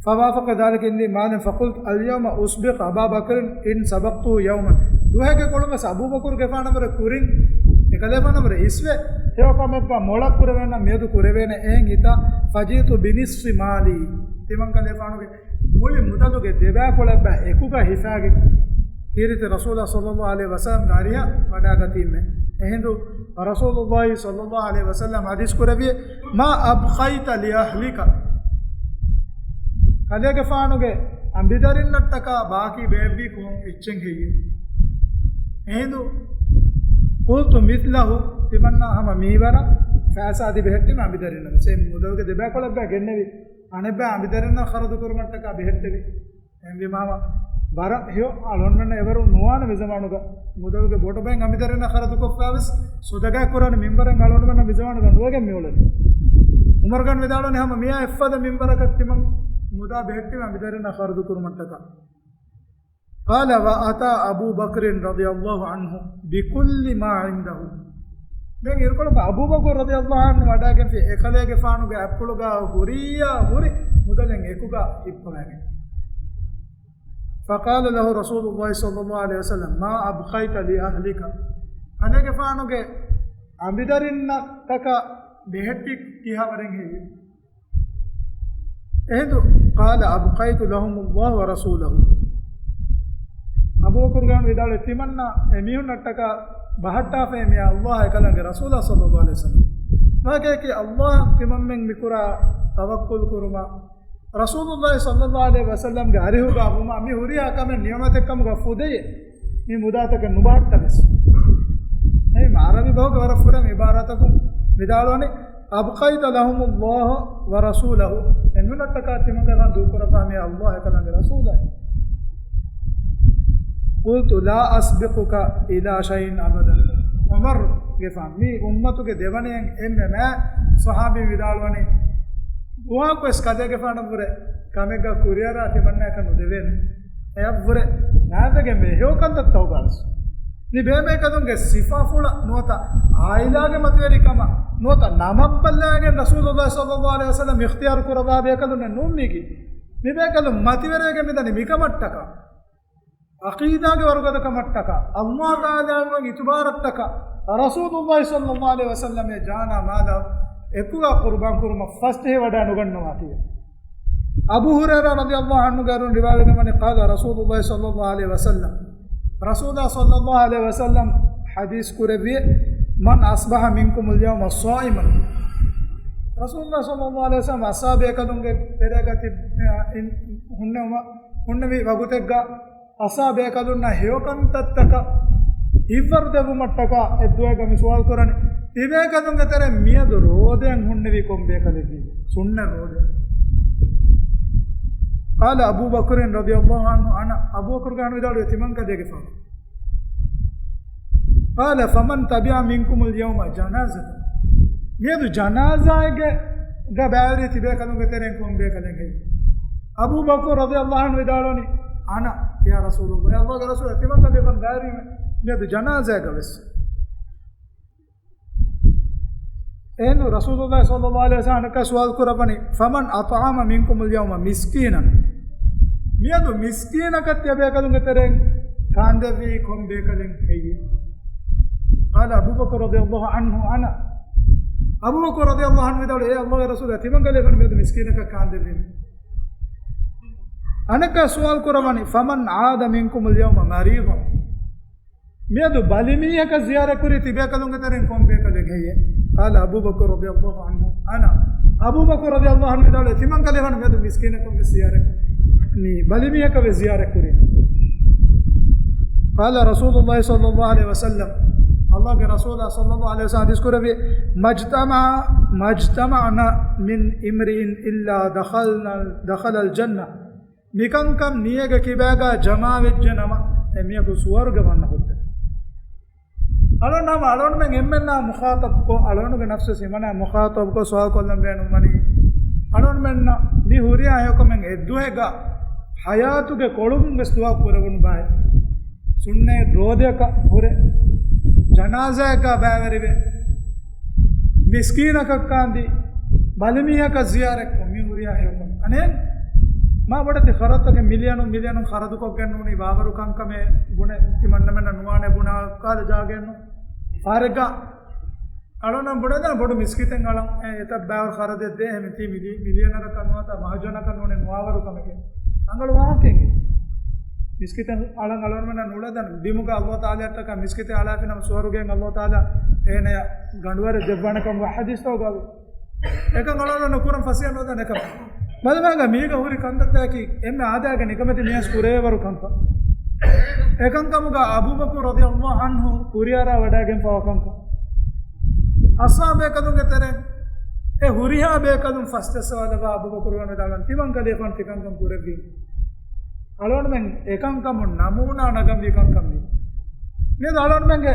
فوافق ذلك عندي مالا فقلت اليوم أسبق أبا بكر إن سبقته يوما. ދުވަހެއްގެ ކޮޅުންވެސް އަބޫބަކުރުގެފާނަށްވުރެ ކުރިން އެކަލޭފާނަށްވުރެ އިސްވެ ހެޔޮކަމެއްގަ މޮޅަށް ކުރެވޭނަމަ މިއަދު ކުރެވޭނެ އެހެން ހިތާ، فجئت بنصف مالي. ތިމަން ކަލޭފާނުގެ މުޅި މުދަލުގެ ދެބައިކުޅައެއްބައި އެކުގަ ހިފާގެން ކީރިތި ރަސޫލާ ޞައްލަﷲ ޢަލައިހި ވަސައްލަމްގެ އަރިހަށް ވަޑައިގަތީމެ. އެހިނދު ރަސޫލުﷲ ޞައްލަﷲ ޢަލައިހި ވަސައްލަމް ޙަދީޘް ކުރެއްވި، ما أبقيت لأهلك. ކަލޭގެފާނުގެ އަނބިދަރިންނަށްޓަކާ ބާކީ ބޭއްވީ ކޮން އެއްޗެއް ހެއްޔޭ؟ އެހިނދު قلت مثله، ތިމަންނަ ހަމަ މިންވަރަށް ފައިސާ އަދި ބެހެއްޓި އަނބިދަރިންނަށް. އެ މުދަލުގެ ދެބައިކުޅައެއްބައި ގެންނެވި. އަނެއްބައި އަނބިދަރިންނަށް ޚަރަދު ކުރުމަށްޓަކާ ބެހެއްޓެވި. އެހެންވީމާ، ވަރަށް ހެޔޮ އަޅުގަނޑުމެންނަށް އެވަރު ނުވާނެ މިޒަމާނުގަ. މުދަލުގެ ބޮޑު ބައެއް އަނބިދަރިންނަށް ޚަރަދުކޮށްފަވެސް، ޞަދަޤާތް ކުރާނެ މިންވަރެއް އަޅުގަނޑުމެންނަށް މިޒަމާނުގަ ނުވެގެން މިއުޅެނީ. ޢުމަރުގެފާނު ވިދާޅުވަނީ ހަމަ މިއާ އެއްފަދަ މިންވަރަކަށް ތިމަން މުދާ ބެހެއްޓި އަނބިދަރިންނަށް ޚަރަދު ކުރުމަށްޓަކާ. قال وأتى أبو بكر رضي الله عنه بكل ما عنده. ދެން އިރުކޮޅަކު އަބޫބަކުރު ރަޟިޔަﷲ ޢަންހު ވަޑައިގެންފި އެކަލޭގެފާނުގެ އަތްޕުޅުގަ ހުރިއްޔާ ހުރި މުދަލެއް އެކުގަ ހިއްޕަވައިގެން. فقال له رسول الله صلى الله عليه وسلم ما أبقيت لأهلك. ކަލޭގެފާނުގެ އަނބިދަރިންނަށްޓަކާ ބެހެއްޓި ކިހާވަރެއް ހެއްޔެވެ؟ އެހިނދު، قال أبقيت لهم الله ورسوله. އަބޫބަކުރުގެ ވިދާޅުވި، ތިމަންނަ އެ މީހުންނަށްޓަކާ ބަހައްޓާފައި މިއާ ﷲ އެކަލާނގެ ރަސޫލާ ޞައްލައްލާހު ޢަލައިހި ވަސައްލަމް. ވާގެއަކީ ﷲ ތިމަންމެން މިކުރާ ތަވައްކުލް ކުރުމަށް، ރަސޫލުﷲ ޞައްލައްލާހު ޢަލައިހި ވަސައްލަމްގެ އަރިހުގަ ވުމަށް މި ހުރިހާ ކަމެއް ނިޢުމަތެއްކަމުގަ ފުދެޔޭ. މި މުދާތަކެއް ނުބަހައްޓަވެސް. އެހެން ޢަރަބި ބަހުގެ ވަރަށް ފުރަތަމަ ޢިބާރާތަކުން ވިދާޅުވަނީ، أبقيت لهم الله ورسوله. އެމީހުންނަށްޓަކާ ތިމަންކަލާނގެ ދޫކުރައްވާ މިއާ ﷲ އެކަލާނގެ ރަސޫލާ. قلت لا أسبقك إلى شيء أبدا. ޢުމަރުގެފާނު، މި އުއްމަތުގެ ދެވަނައިން އެންމެ މާތް ޞަޙާބީން ވިދާޅުވަނީ، ދުވަހަކުވެސް ކަލޭގެފާނަށްވުރެ ކަމެއްގަ ކުރިއަރާ ތިމަންނައަކަށް ނުދެވޭނެ. އެއަށްވުރެ ނާވެގެންވެ ހެޔޮކަންތައްތަކުގަވެސް. މި ބޭބޭކަލުންގެ ސިފަފުޅަށް ނުވަތަ ޢާއިލާގެ މަތިވެރިކަމަށް ނުވަތަ ނަމަށް ބައްލަވައިގެން ރަސޫލުﷲ ޞައްލައްލާހު ޢަލައިހި ވަސައްލަމް އިޚްތިޔާރު ކުރައްވާ ބޭކަލުންނެއް ނޫން މީގެ. މި ބޭކަލުން މަތިވެރިވެގެން މިދަނީ މިކަމަށްޓަކާ. ޢަޤީދާގެ ވަރުގަދަކަމަށްޓަކާ، ﷲ ތަޢާލާގެ އިތުބާރަށްޓަކާ، ރަސޫލުﷲ ޞައްލައްލާހު ޢަލައިހި ވަސައްލަމްގެ ޖާނާ މާލާ އެކުގަ ޤުރުބާން ކުރުމަށް ފަސްޖެހިވަޑައިނުގަންނަވާތީވެ. އަބޫ ހުރައިރާ ރަޟިޔައްލާހު ޢަންހުގެ އަރިހުން ރިވާވެގެންވަނީ، قال رسول الله صلى الله عليه وسلم، ރަސޫލާ ޞައްލައްލާހު ޢަލައިހި ވަސައްލަމް ޙަދީޘް ކުރެއްވި، من أصبح منكم اليوم صائما. ރަސޫލާ ޞައްލައްލާހު ޢަލައިހި ވަސައްލަމް އަޞްޙާބު ބޭކަލުންގެ ތެރޭގަ ތި-، އިން-، ހުންނެވުމަށް ހުންނެވި ވަގުތެއްގަ، އަޞްޙާބު ބޭކަލުންނަށް ހެޔޮކަންތައްތަކަށް ހިތްވަރު ދެއްވުމަށްޓަކާ އެއްދުވަހެއްގަ މި ސުވާލު ކުރަނީ، ތިބޭކަލުންގެ ތެރެއިން މިއަދު ރޯދައިން ހުންނެވީ ކޮން ބޭކަލެއްވީ؟ ސުންނަތް ރޯދައިން. قال أبو بكر رضي الله عنه أنا. އަބޫބަކުރުގެ އަރިހުން ވިދާޅުވި، ތިމަންކަލޭގެފާނު. قال فمن تبع منكم اليوم جنازة. މިއަދު ޖަނާޒާއެއްގެ ގަ ބައިވެރި ތިބޭކަލުންގެ ތެރެއިން ކޮން ބޭކަލެއް ހެއްޔެވެ؟ އަބޫބަކުރު ރަޟިޔައްލާހު ޢަންހު ވިދާޅުވަނީ، أنا، يا رسول الله، އޭ ﷲ ގެ ރަސޫލާ، ތިމަންކަލޭގެފާނު ބައިވެރިވީމޭ މިއަދު ޖަނާޒާއެއްގަވެސް. އެހެން ރަސޫލުﷲ ޞައްލައްލާހު ޢަލައިހި ވަސައްލަމް އަނެއްކާ ސުވާލު ކުރައްވަނީ، فمن أطعم منكم اليوم مسكينا. މިއަދު މިސްކީނަކަށް ތިޔަބޭކަލުންގެ ތެރެއިން ކާންދެއްވީ ކޮން ބޭކަލެއް ހެއްޔެވެ؟ قال أبو بكر رضي الله عنه أنا. އަބޫބަކުރު ރަޟިޔައްލާހު ޢަންހު ވިދާޅުވި، އޭ ﷲ ގެ ރަސޫލާ، ތިމަންކަލޭގެފާނު މިއަދު މިސްކީނަކަށް ކާންދެއްވީމޭ. އަނެއްކާ ސުވާލު ކުރައްވަނީ، فمن عاد منكم اليوم مريضا. މިއަދު ބަލިމީހަކަށް ޒިޔާރަތްކުރީ ތިބޭކަލުންގެ ތެރެއިން ކޮން ބޭކަލެއް ހެއްޔެވެ؟ قال أبو بكر رضي الله عنه أنا. އަބޫބަކުރު ރަޟިޔައްލާހު ޢަންހު ވިދާޅުވި، ތިމަންކަލޭގެފާނު މިއަދު މިސްކީނަކަށްވެސް ޒިޔާރަތް، މި ބަލިމީހަކަށްވެސް ޒިޔާރަތްކުރީ. قال رسول الله صلى الله عليه وسلم، ﷲ ގެ ރަސޫލާ ޞައްލައްލާހު ޢަލައިހި ވަސައްލަމް ޙަދީޘް ކުރެއްވި، ما اجتمع، ما اجتمعن من امرئ إلا دخلن، دخل الجنة. މިކަންކަން މީހެއްގެ ކިބާގަ ޖަމާވެއްޖެ ނަމަ، އެ މީހަކު ސުވަރުގެ ވަންނަ ހުއްޓެވެ. އަޅުން ނަމަ އަޅުންމެން އެންމެންނާ މުޚާޠަބުކޮށް، އަޅުންގެ ނަފްސު ހިމަނާ މުޚާޠަބުކޮށް ސުވާލު ކޮށްލަން ބޭނުންވަނީ، އަޅުންމެންނަށް މި ހުރިހާ ހެޔޮކަމެއް އެއްދުވަހެއްގަ ޙަޔާތުގެ ކޮޅުން ވެސް ދުޢާ ކުރެވުނު ބާއޭ. ސުންނަތް ރޯދައަކަށް ހުރެ، ޖަނާޒާއެއްގަ ބައިވެރިވެ، މިސްކީނަކަށް ކާންދީ، ބަލިމީހަކަށް ޒިޔާރަތްކޮށް، މި ހުރިހާ ހެޔޮކަން. އަނެއް މާ ބޮޑެތި ޚަރަދުތަކެއް، މިލިއަނުން މިލިއަނުން ޚަރަދުކޮށްގެން ނޫނީ ބާވަރު ކަންކަމެއް ބުނެ، ތިމަންނަމެންނަށް ނުވާނެ ބުނާ ކާލަ ޖާގައެއްނު. ފާރެއްގަ އަޅުންނަށް ބުނެދާނެ ބޮޑު މިސްކިތެއް އަޅަން، އެ، އެތައް ބާވަރު ޚަރަދެއް ދޭ، އެހެން ތީ މިލި-، މިލިއަނަރަކަށް ނުވަތަ މަހަޖަނަކަށް ނޫނީ ނުވާވަރު ކަމެކޭ. ރަނގަޅު ވާހަކައެއް. މިސްކިތެއް އަޅަން އަޅުންމެންނަށް ނުޅަދަން ބިމުގަ ﷲ ތަޢާލާއަށްޓަކާ މިސްކިތެއް އަޅާފިނަމަ ސުވަރުގެއިން ﷲ ތަޢާލާ އޭނަޔަށް ގަނޑުވަރެއް ދެއްވާނެކަމުގެ ޙަދީޘްތަކުގަ އެކަން އަޅުންނަށް ނުކުރަން ފަސޭހަ ނުވަތަ ނެކަމެއް. ބަލަމާގަ މީގަ ހުރި ކަންތައްތަކަކީ އެންމެ އާދައިގެ ނިކަމެތި މީހަކަސް ކުރެވޭވަރު ކަންކަން. އެކަންކަމުގަ އަބޫބަކުރު ރަޟިޔައްލާހު ޢަންހު ކުރިއަރާ ވަޑައިގެންފަވާ ކަންކަން. އަޞްޙާބު ބޭކަލުންގެ ތެރެއިން އެ ހުރިހާ ބޭކަލުން ފަސްޖައްސަވާލައްވާ އަބޫބަކުރު ވަން ވިދާޅުވަން ތިމަންކަލޭގެފާނު ތިކަންކަން ކުރެއްވީ. އަޅުގަނޑުމެން އެކަންކަމުން ނަމޫނާ ނަގަންވީ ކަންކަން ވީ. މިއަދު އަޅުގަނޑުމެންގެ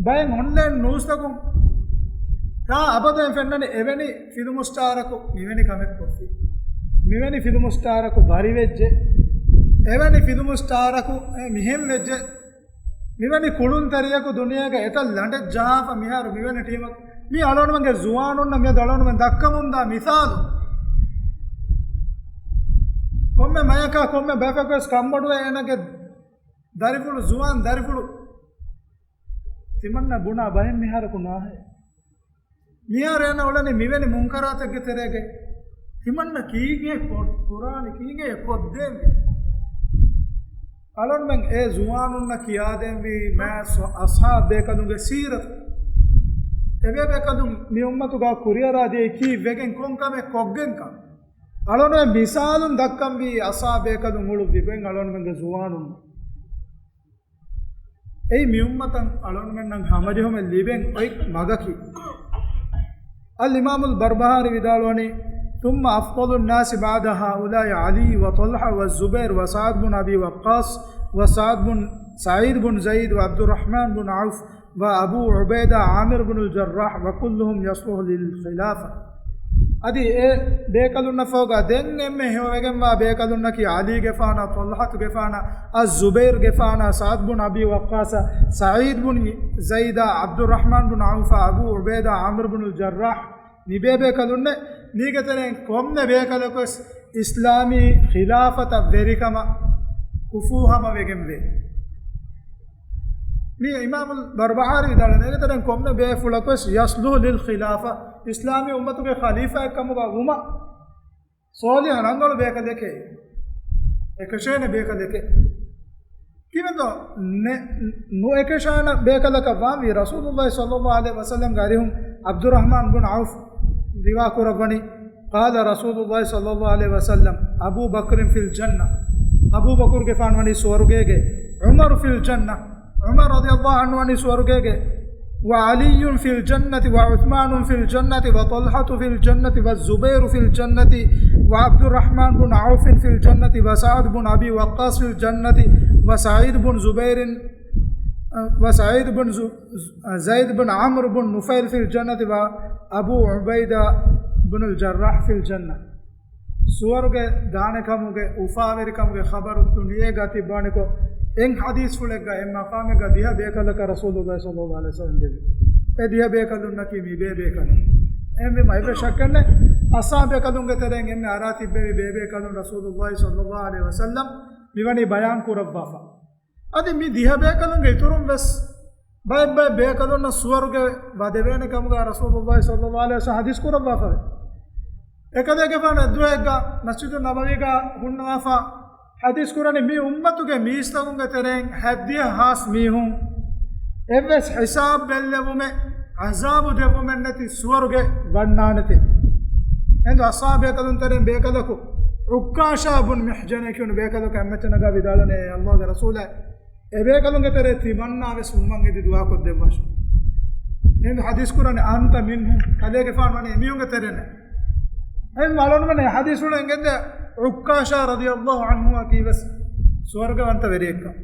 ބައެއް އޮންލައިން ނޫސްތަކުން ތާ އަބަދު އެން ފެންނަނީ އެވެނި ފިލްމު ސްޓާރަކު މިވެނި ކަމެއް ކޮށްފި. މިވެނި ފިލްމު ސްޓާރަކު ބަރިވެއްޖެ. އެވެނި ފިލްމު ސްޓާރަކު އެ މިހެން ވެއްޖެ. މިވެނި ކުޅުންތެރިޔަކު ދުނިޔޭގަ އެތައް ލަނޑެއް ޖަހާފަ މިހާރު މިވެނި ޓީމަކު. މީ އަޅުގަނޑުމެންގެ ޒުވާނުންނަށް މިއަދު އަޅުގަނޑުމެން ދައްކަމުންދާ މިސާލު. ކޮންމެ މަޔަކާ ކޮންމެ ބަޔަކަކުވެސް ކަންބޮޑުވެ އޭނަގެ ދަރިފުޅު، ޒުވާން ދަރިފުޅު ތިމަންނަ ބުނާ ބައެއް މިހާރަކު ނާހެ. މިހާރު އޭނަ އުޅެނީ މިވެނި މުންކަރާތެއްގެ ތެރޭގައި. ތިމަންނަ ކީކޭ ކޮ-، ކުރާނީ ކީކޭ ކޮށްދޭންވީ؟ އަޅުންމެން އެ ޒުވާނުންނަށް ކިޔާދޭންވީ މާ ސޮ-، އަޞްޙާބު ބޭކަލުންގެ ސީރަތު. އެބޭބޭކަލުން މި އުއްމަތުގަ ކުރިއަރާ ދިޔައީ ކީއްވެގެން ކޮން ކަމެއް ކޮށްގެންކަން. އަޅުންމެން މިސާލުން ދައްކަންވީ އަޞްޙާބު ބޭކަލުން އުޅުއްވި ގޮތް އަޅުންމެންގެ ޒުވާނުން. އެއީ މި އުއްމަތަށް އަޅުންމެންނަށް ހަމަޖެހުމެއް ލިބެން އޮތް މަގަކީ. އަލްއިމާމުލް ބަރްބަހާރީ ވިދާޅުވަނީ، ثم أفضل الناس بعد هؤلاء علي وطلحة والزبير وسعد بن أبي وقاص وسعد بن، سعيد بن زيد وعبد الرحمن بن عوف وأبو عبيدة عامر بن الجراح وكلهم يصلح للخلافة. އަދި އެ ބޭކަލުންނަށް ފަހުގަ ދެން އެންމެ ހެޔޮވެގެންވާ ބޭކަލުންނަކީ ޢަލީގެފާނަށް، ޠަލްޙަތުގެފާނަށް، އައްޒުބައިރުގެފާނަށް، ސަޢްދު ބުން އަބީ ވައްޤާޞަށް، ސަޢީދު ބުން ޒައިދަށް، ޢަބްދުއްރަޙްމާން ބުން ޢައުފަށް، އަބޫ ޢުބައިދާ ޢާމިރު ބުނުލް ޖައްރާޙް، މި ބޭބޭކަލުންނެއް. މީގެ ތެރެއިން ކޮންމެ ބޭކަލަކުވެސް އިސްލާމީ ޚިލާފަތަށް ވެރިކަމަށް އުފޫހަމަވެގެންވޭ. މި އިމާމުލް ބަރްބަހާރީ ވިދާޅުވަނީ، އޭގެ ތެރެއިން ކޮންމެ ބޭފުޅަކުވެސް يصلح للخلافة، އިސްލާމީ އުއްމަތުގެ ޚަލީފާއެއްކަމުގަ ވުމަށް ޞާލިޙަ ރަނގަޅު ބޭކަލެކޭ، އެކަށޭނެ ބޭކަލެކޭ. ކިމެންދޯ ނެ-، ނުއެކަށާނެ ބޭކަލަކަށް ވާންވީ؟ ރަސޫލުﷲ ޞައްލަﷲ ޢަލައިހި ވަސައްލަމްގެ އަރިހުން ޢަބްދުއްރަޙްމާން ބުން ޢައުފް ރިވާ ކުރައްވަނީ، قال رسول الله صلى الله عليه وسلم: أبو بكر في الجنة، އަބޫބަކުރުގެފާނު ވަނީ ސުވަރުގޭގައި، عمر في الجنة، ޢުމަރު ރަޟިޔަﷲ ޢަންހު ވަނީ ސުވަރުގޭގައި، وعلي في الجنة وعثمان في الجنة وطلحة في الجنة والزبير في الجنة وعبد الرحمن بن عوف في الجنة وسعد بن أبي وقاص في الجنة وسعيد بن زبير، وسعيد بن ز-، زيد بن عمرو بن نفيل في الجنة وأبو عبيدة بن الجراح في الجنة. ސުވަރުގެ ދާނެ ކަމުގެ އުފާވެރިކަމުގެ ޚަބަރު ދުނިޔޭގަ ތިއްބާނެކޮށް، އެއް ޙަދީޘްފުޅެއްގަ އެއް މަޤާމެއްގަ ދިހަ ބޭކަލަކަށް ރަސޫލުﷲ ޞައްލަﷲ ޢަލައިހި ވަސައްލަމް ދެއްވި. އެ ދިހަ ބޭކަލުންނަކީ މި ބޭބޭކަލުން. އެހެންވީމަ އެއްވެސް ޝައްކެއް ނެތް، އަޞްޙާބު ބޭކަލުންގެ ތެރެއިން އެންމެ އަރާ ތިއްބެވި ބޭބޭކަލުން ރަސޫލުﷲ ޞައްލަﷲ ޢަލައިހި ވަސައްލަމް މިވަނީ ބަޔާން ކުރައްވާފަ. އަދި މި ދިހަ ބޭކަލުންގެ އިތުރުން ވެސް ބައެއް ބައެއް ބޭކަލުންނަށް ސުވަރުގެ ވަދެވޭނެ ކަމުގަ ރަސޫލުﷲ ޞައްލަﷲ ޢަލައިހި ވަސައްލަމް ޙަދީޘް ކުރައްވާފަވޭ. އެކަލޭގެފާނު އެއްދުވަހެއްގަ މަސްޖިދު ނަބަވީގަ ހުންނަވާފަ ޙަދީޘް ކުރަނީ، މި އުއްމަތުގެ މީސްތަކުންގެ ތެރެއިން ހަތްދިހަ ހާސް މީހުން އެއްވެސް ހިސާބް ބެއްލެވުމެއް، ޢަޒާބު ދެއްވުމެއް ނެތި ސުވަރުގެ ވަންނާނެތި. އެނދު އަޞްޙާބު ބޭކަލުން ތެރެއިން ބޭކަލަކު، ޢުއްކާޝާ ބުން މިޙްޞަން ކިޔުނު ބޭކަލަކު އެއްމައްޗަށް ނަގާ ވިދާޅުވަނީ، ﷲގެ ރަސޫލާ، އެބޭކަލުންގެ ތެރޭ ތިމަންނާވެސް ވުމަށް އެދި ދުޢާކޮށްދެއްވާށި. އެހެން ޙަދީޘް ކުރަނީ، أنت منهم، ކަލޭގެފާނު ވަނީ އެމީހުންގެ ތެރެއިން. އެހެން އަޅުންމެން ޙަދީޘްފުޅު އެނގެންދޭ ޢުއްކާޝާ ރަޟިޔަﷲ ޢަންހުއަކީ ވެސް ސުވަރުގެވަންތަ ވެރިއެއްކަން.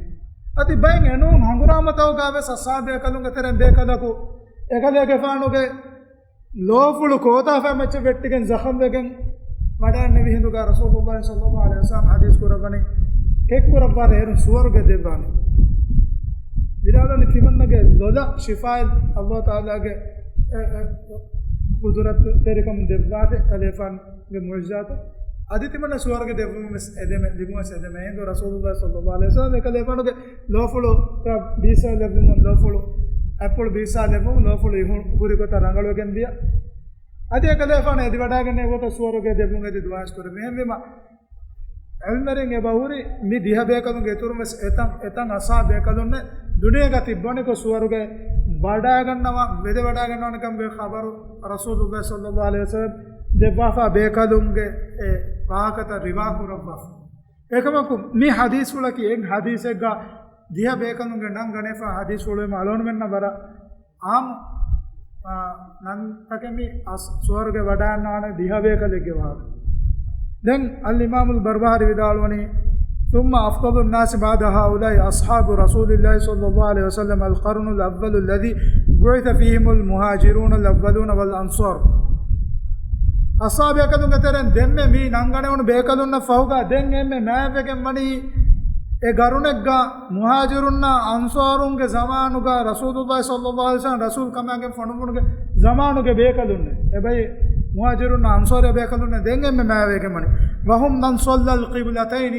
އަދި ބައެއް އެނޫން ހަނގުރާމަތަކުގަ ވެސް އަޞްޙާބު ބޭކަލުންގެ ތެރެއިން ބޭކަލަކު އެކަލޭގެފާނުގެ ލޯފުޅު ކޯތާފަތް މައްޗަށް ވެއްޓިގެން ޒަޚަމްވެގެން ވަޑައިންނެވި ހިނދުގަ ރަސޫލުﷲ ޞައްލަﷲ ޢަލައިހި ވަސައްލަމް ޙަދީޘް ކުރައްވަނީ، ކެއްކުރައްވާ އޭރުން ސުވަރުގެ ދެއްވާނެ. ވިދާޅުވަނީ ތިމަންނަގެ ލޮލަށް ޝިފާއެއް ﷲ ތަޢާލާގެ، އެ، އެ، ޤުދުރަތު ތެރިކަމުން ދެއްވާފަ ކަލޭފާނު ގެ މުޢުޖިޒާތު. އަދި ތިމަންނަ ސުވަރުގެ ދެއްވުމަށް އެދެމެ، ލިބުމަށް އެދެމެ. އެހިނދު ރަސޫލުﷲ ޞައްލަﷲ ޢަލައިހި ވަސައްލަމް އެކަލޭފާނުގެ ލޯފުޅު ބީސާ ލެއްވުމުން ލޯފުޅު، އެޕްޕުޅު ބީސާ ލެއްވުމުން ލޯފުޅު އިހު ހުރި ގޮތަށް ރަނގަޅުވެގެން ދިޔަ. އަދި އެކަލޭފާނު އެދިވަޑައިގެންނެވި ގޮތަށް ސުވަރުގެ ދެއްވުން އެދި ދުޢާސް ކުރޭ. މިހެންވީމަ، ޢިލްމުވެރިން އެބަހުރި މި ދިހަ ބޭކަލުންގެ އިތުރުން ވެސް އެތަން، އެތަން އަޞްޙާބު ބޭކަލުންނެއް ދުނިޔޭގަ ތިއްބަނިކޮށް ސުވަރުގެ ވަޑައިގަންނަވާ، ވެދެވަޑައިގަންނަވާނެ ކަމުގެ ޚަބަރު ރަސޫލުﷲ ޞައްލަﷲ ޢަލައިހި ވަސައްލަމް ދެއްވާފަ ބޭކަލުންގެ އެ ވާހަކަތައް ރިވާ ކުރައްވާފަ. އެކަމަކު މި ޙަދީޘްފުޅަކީ އެއް ޙަދީޘެއްގަ ދިހަ ބޭކަލުންގެ ނަން ގަނެފަ ޙަދީޘްފުޅުވީމަ އަޅުގަނޑުމެންނަށް ވަރަށް ޢާއްމު، އާ، ނަންތަކެއް މި އަސް-، ސުވަރުގެ ވަޑައިގަންނަވާނެ ދިހަ ބޭކަލެއްގެ ވާހަކަ. ދެން އަލްއިމާމުލް ބަރްބަހާރީ ވިދާޅުވަނީ، ثم أفضل الناس بعد هؤلاء أصحاب رسول الله صلى الله عليه وسلم القرن الأول الذي بعث فيهم المهاجرون الأولون والأنصار. އަޞްޙާބު ބޭކަލުންގެ ތެރެއިން ދެންމެ މި ނަންގަނެވުނު ބޭކަލުންނަށް ފަހުގަ ދެން އެންމެ މާތްވެގެން ވަނީ އެ ޤަރުނެއްގަ މުހާޖިރުންނާ އަންޞާރުންގެ ޒަމާނުގަ ރަސޫލުﷲ ޞައްލަﷲ ޢަލައިހި ވަސައްލަމް ރަސޫލު ކަމާގެން ފޮނުވުމުގެ ޒަމާނުގެ ބޭކަލުންނެއް. އެބައި މުހާޖިރުންނާ އަންޞާރީ ބޭކަލުންނެއް ދެން އެންމެ މާތްވެގެން ވަނީ. وهم من صلى القبلتين،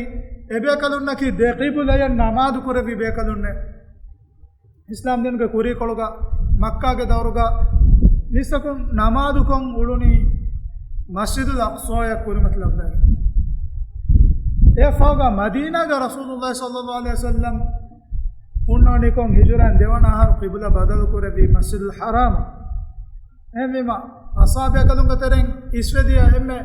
އެ ބޭކަލުންނަކީ ދެ ޤިބުލަޔަށް ނަމާދު ކުރެއްވި ބޭކަލުންނެއް. އިސްލާމް ދީނުގެ ކުރީކޮޅުގަ މައްކާގެ ދައުރުގަ މީސްތަކުން ނަމާދުކޮށް އުޅުނީ މަސްޖިދުލް އަޤްޞާއަށް ކުރިމަތިލައްވައިގެން. އެއަށްފަހުގަ މަދީނާގަ ރަސޫލުﷲ ޞައްލަﷲު ޢަލައިހި ވަސައްލަމް ހުންނާނީކޮށް ހިޖުރައިން ދެވަނަ އަހަރު ޤިބުލަ ބަދަލު ކުރެއްވީ މަސްޖިދުލް ޙަރާމަށް. އެހެންވީމަ، އަޞްޙާބު ބޭކަލުންގެ ތެރެއިން އިސްވެދިޔަ އެންމެ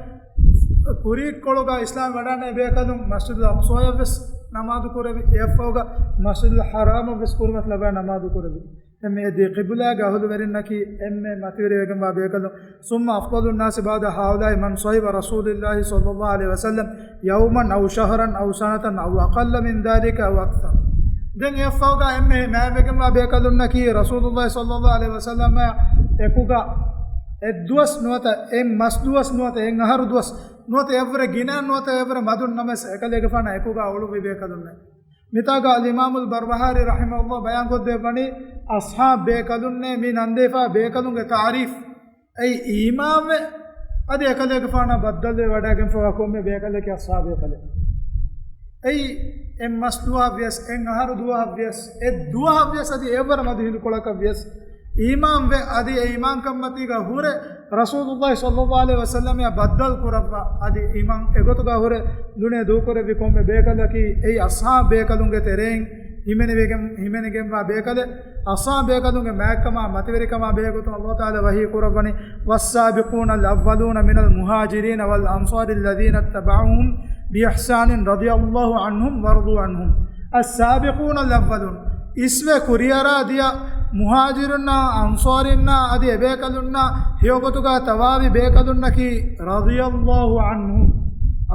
ކުރީ ކޮޅުގަ އިސްލާމް ވަޑައިގެންނެވި ބޭކަލުން މަސްޖިދުލް އަޤްޞާއަށްވެސް ނަމާދު ކުރެއްވި، އެއަށްފަހުގަ މަސްޖިދުލް ޙަރާމަށްވެސް ކުރިމަތިލައްވައި ނަމާދު ކުރެއްވި. އެންމެ އެދި ޤިބުލާގެ އަހުލުވެރިންނަކީ އެންމެ މަތިވެރިވެގެންވާ ބޭކަލުން. ثم أفضل الناس بعد هؤلاء من صحب رسول الله صلى الله عليه وسلم يوما أو شهرا أو سنة أو أقل من ذلك أو أكثر. ދެން އެއަށްފަހުގަ އެންމެ މާތްވެގެންވާ ބޭކަލުންނަކީ ރަސޫލުﷲ ޞައްލަﷲު ޢަލައިހި ވަސައްލަމާ އެކުގަ އެއްދުވަސް ނުވަތަ އެއް މަސް ދުވަސް ނުވަތަ އެއް އަހަރު ދުވަސް ނުވަތަ އެއަށްވުރެ ގިނަ ނުވަތަ އެއަށްވުރެ މަދުން ނަމަވެސް އެކަލޭގެފާނާ އެކުގަ އުޅުއްވި ބޭކަލުންނެއް. މިތާގަ އަލްއިމާމުލް ބަރްބަހާރީ ރަޙިމަހުﷲ ބަޔާންކޮށްދެއްވަނީ، އަޞްޙާބު ބޭކަލުންނޭ މި ނަންދީފާ ބޭކަލުންގެ ތާރީފް. އެއީ އީމާންވެ، އަދި އެކަލޭގެފާނާ ބައްދަލުވެ ވަޑައިގެންފަވާ ކޮންމެ ބޭކަލެކޭ އަޞްޙާބު ބޭކަލެއް. އެއީ އެއް މަސް ދުވަހަށްވިޔަސް، އެއް އަހަރު ދުވަހަށްވިޔަސް، އެއް ދުވަހަށްވިޔަސް އަދި އެއަށްވުރެ މަދު ހިނދުކޮޅަކަށްވިޔަސް، އީމާންވެ، އަދި އެ އީމާންކަންމަތީގަ ހުރެ، ރަސޫލުﷲ ޞައްލަﷲު ޢަލައިހި ވަސައްލަމާ ބައްދަލު ކުރައްވާ، އަދި އީމާން އެގޮތުގަ ހުރެ ދުނިޔެ ދޫކުރެއްވި ކޮންމެ ބޭކަލަކީ އެއީ އަޞްޙާބު ބޭކަލުންގެ ތެރެއިން ހިމެނިވެގެން، ހިމެނިގެންވާ ބޭކަލެއް. އަޞްޙާބު ބޭކަލުންގެ މާތްކަމާ މަތިވެރިކަމާ ބެހޭގޮތުން ﷲ ތަޢާލާ ވަޙީ ކުރައްވަނީ، والسابقون الأولون من المهاجرين والأنصار الذين اتبعوهم بإحسان رضي الله عنهم ورضوا عنهم. السابقون الأولون، އިސްވެ ކުރިއަރާ ދިޔަ މުހާޖިރުންނާ، އަންޞާރީންނާ އަދި އެބޭކަލުންނާ ހެޔޮގޮތުގަ ތަބަޢަވި ބޭކަލުންނަކީ، رضي الله عنهم،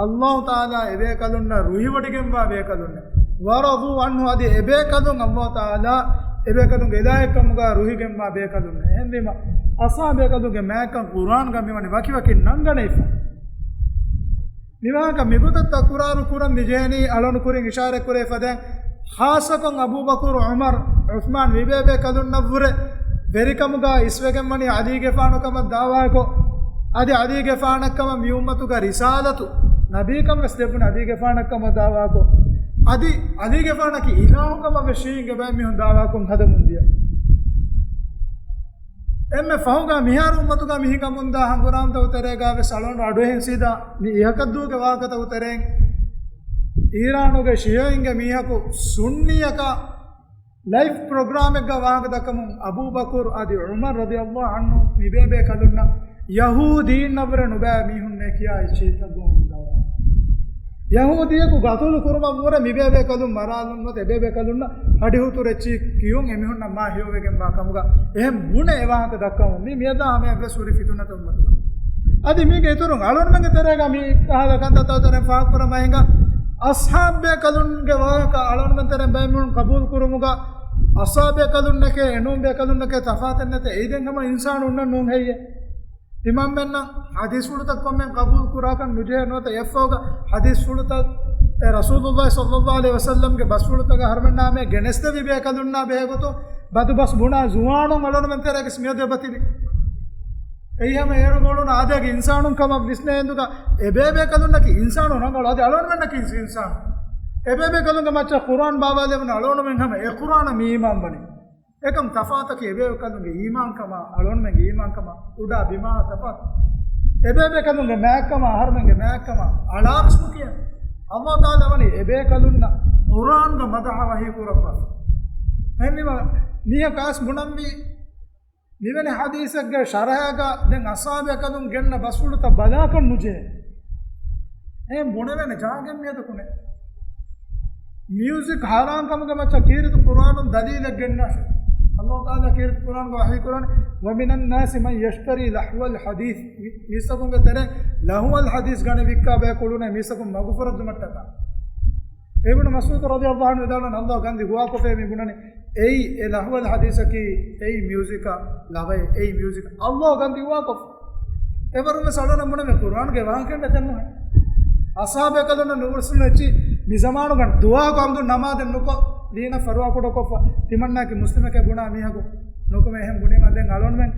ﷲ ތަޢާލާ އެބޭކަލުންނަށް ރުހިވޮޑިގެންވާ ބޭކަލުންނެއް. ورضوا عنه، އަދި އެބޭކަލުން ﷲ ތަޢާލާ އެބޭކަލުންގެ އިލާހެއްކަމުގަ ރުހިގެންވާ ބޭކަލުންނެއް. އެހެންވީމަ، އަޞްޙާބު ބޭކަލުންގެ މާތްކަން ޤުރްއާންގަ މިވަނީ ވަކިވަކި ނަންގަނެވިފަ. މިވާހަކަ މިގޮތަށް ތަކުރާރު ކުރަން މިޖެހެނީ އަޅުގަނޑު ކުރިން އިޝާރަތް ކުރެވިފަދައިން، ޚާއްޞަކޮށް އަބޫބަކުރު، ޢުމަރު، ޢުޘްމާން މިބޭބޭ ކަލުންނަށްވުރެ ވެރިކަމުގަ އިސްވެގެންވަނީ ޢަލީގެފާނުކަމަށް ދަޢުވާކޮށް، އަދި ޢަލީގެފާނަށްކަމަށް މިއުއްމަތުގަ ރިސާލަތު، ނަބީކަން ވެސް ލެއްވުނީ ޢަލީގެފާނަށްކަމަށް ދަޢުވާކޮށް، އަދި ޢަލީގެފާނަކީ އިލާހުކަމަށް ވެސް ޝީޢީންގެ ބައެއް މީހުން ދަޢުވާކޮށް ހަދަމުން ދިޔަ. އެންމެ ފަހުގަ މިހާރު އުއްމަތުގަ މި ހިނގަމުންދާ ހަނގުރާމަތަކު ތެރޭގަ ވެސް އަޅުގަނޑު އަޑުއެހިން ސީދާ މި އިހަކަށްދޫގެ ވާހަކަތަކު ތެރެއިން، އީރާނުގެ ޝިޔަޢީންގެ މީހަކު ސުންނީއަކަށް ލައިވް ޕްރޮގްރާމެއްގަ ވާހަކަ ދައްކަމުން، އަބޫބަކުރު އަދި ޢުމަރު ރަޟިޔަﷲ ޢަންހު މިބޭބޭ ކަލުންނަށް ޔަހޫދީންނަށްވުރެ ނުބައި މީހުންނޭ ކިޔާ އެއްޗިހިތައް ގޮވަމުން ދައުވާ. ޔަހޫދީއަކު ގަތުލު ކުރުމަށްވުރެ މިބޭބޭ ކަލުން މަރާލުން ނުވަތަ އެބޭބޭ ކަލުންނަށް ހަޑިހުތުރު އެއްޗިހި ކިޔުން އެމީހުންނަށް މާ ހެޔޮވެގެންވާ ކަމުގަ އެހެން ބުނެ އެ ވާހަކަ ދައްކަމުން މި މިއަދާ ހަމަޔަށްވެސް ހުރި ފިތުނަތައް އުއްމަތުގަ. އަދި މީގެ އިތުރުން އަޅުގަނޑުމެންގެ ތެރޭގަ މި ކަހަލަ ކަންތައްތައް ތެރެއިން ފާހަގަކުރަމާ ހިނގާ، އަޞްޙާބު ބޭކަލުންގެ ވާހަކަ އަޅުގަނޑުމެން ތެރެއިން ބައެއް މީހުން ޤަބޫލު ކުރުމުގަ އަޞްޙާބު ބޭކަލުންނެކޭ އެނޫން ބޭކަލުންނެކޭ ތަފާތެއް ނެތޭ. އެއީ ދެން ހަމަ އިންސާނުންނަށް ނޫން ހެއްޔޭ؟ ތިމަންމެންނަށް ޙަދީޘްފުޅުތައް ކޮންމެ ޤަބޫލު ކުރާކަށް ނުޖެހޭ ނުވަތަ އެއަށްފަހުގަ ޙަދީޘްފުޅުތައް އެ ރަސޫލުﷲ ޞައްލަﷲ ޢަލައިހި ވަސައްލަމްގެ ބަސްފުޅުތަކަށް އަހަރުމެންނާމެ ގެނެސްދެވި ބޭކަލުންނާ ބެހޭގޮތުން ބަދުބަސް ބުނާ ޒުވާނުން އަޅުގަނޑުމެން ތެރޭގަސް މިއަދު އެބަތިބި. އެއީ ހަމަ އޭރު ގޮޅުން އާދައިގެ އިންސާނުން ކަމަށް ވިސްނޭ އިނދުގަ އެބޭބޭކަލުންނަކީ އިންސާނުން ރަނގަޅު އަދި އަޅުގަނޑުމެންނަކީ އިންސާނުން. އެބޭބޭކަލުންގެ މައްޗަށް ޤުރްއާން ބާވާލެވުނު އަޅުގަނޑުމެން ހަމަ އެ ޤުރްއާނަށް މި އީމާންވަނީ. އެކަމް ތަފާތަކީ އެބޭބޭކަލުންގެ އީމާންކަމާ އަޅުގަނޑުމެންގެ އީމާންކަމާ އުޑާ ބިމާ ތަފާތު. އެބޭބޭކަލުންގެ މާތްކަމާ އަހަރުމެންގެ މާތްކަމާ އަޅާވެސް ނުކިޔަން. ﷲ ތަޢާލާ ވަނީ އެބޭކަލުންނަށް ޤުރްއާންގަ މަދަޙަ ވަޙީ ކުރައްވާފަ. އެހެންވީމަ މީހަކަސް ބުނަންވީ މިވެނި ޙަދީޘެއްގެ ޝަރަޙައިގަ ދެން އަޞްޙާބު ބޭކަލުން ގެންނަ ބަސްފުޅުތައް ބަލާކަށް ނުޖެހޭ. އެހެން ބުނެވޭނެ ޖާގައެއް މިއަދަކު ނެތް. މިއުޒިކް ޙަރާންކަމުގެ މައްޗަށް ކީރިތި ޤުރްއާނުން ދަލީލެއް ގެންނާށޭ. ﷲ ތަޢާލާ ކީރިތި ޤުރްއާނުގަ ވަޙީ ކުރަނީ، وَمِنَ النَّاسِ مَن يَشْتَرِي لَهْوَ الْحَدِيثِ، މީސްތަކުންގެ ތެރެއިން ލަހުވަލް ޙަދީޘް ގަނެ ވިއްކާ ބަޔަކު އުޅުނޭ މީސްތަކުން މަގުފުރެއްދުމަށްޓަކާ. އިބްނު މަސްޢޫދު ރަޟިޔަﷲ ޢަންހު ވިދާޅުވަނީ، ﷲ ގަންދި ހުވާކޮށްފައޭ މި ބުނަނީ. އެއީ އެ ލަހުވަލް ޙަދީޘަކީ، އެއީ މިއުޒިކާ ލަވައެއް، އެއީ މިއުޒިކް. ﷲ ގަންދި ހުވާކޮށްފަ. އެވަރުންވެސް އަޅުގަނޑަށް ބުނެވޭ ޤުރްއާނުގެ ވާހަކައެއް ނެތެއްނުހޭ. އަޞްޙާބު ބޭކަލުންނަށް ނުވިސްނުނު އެއްޗިހި މި ޒަމާނުގަ ދުޢާކޮށް އަމްދު ނަމާދެއް ނުކޮށް، ދީނަށް ފަރުވާކުޑަކޮށްފަ، ތިމަންނައަކީ މުސްލިމެކޭ ބުނާ މީހަކު ނުކުމެ އެހެން ބުނީމަ ދެން އަޅުގަނޑުމެން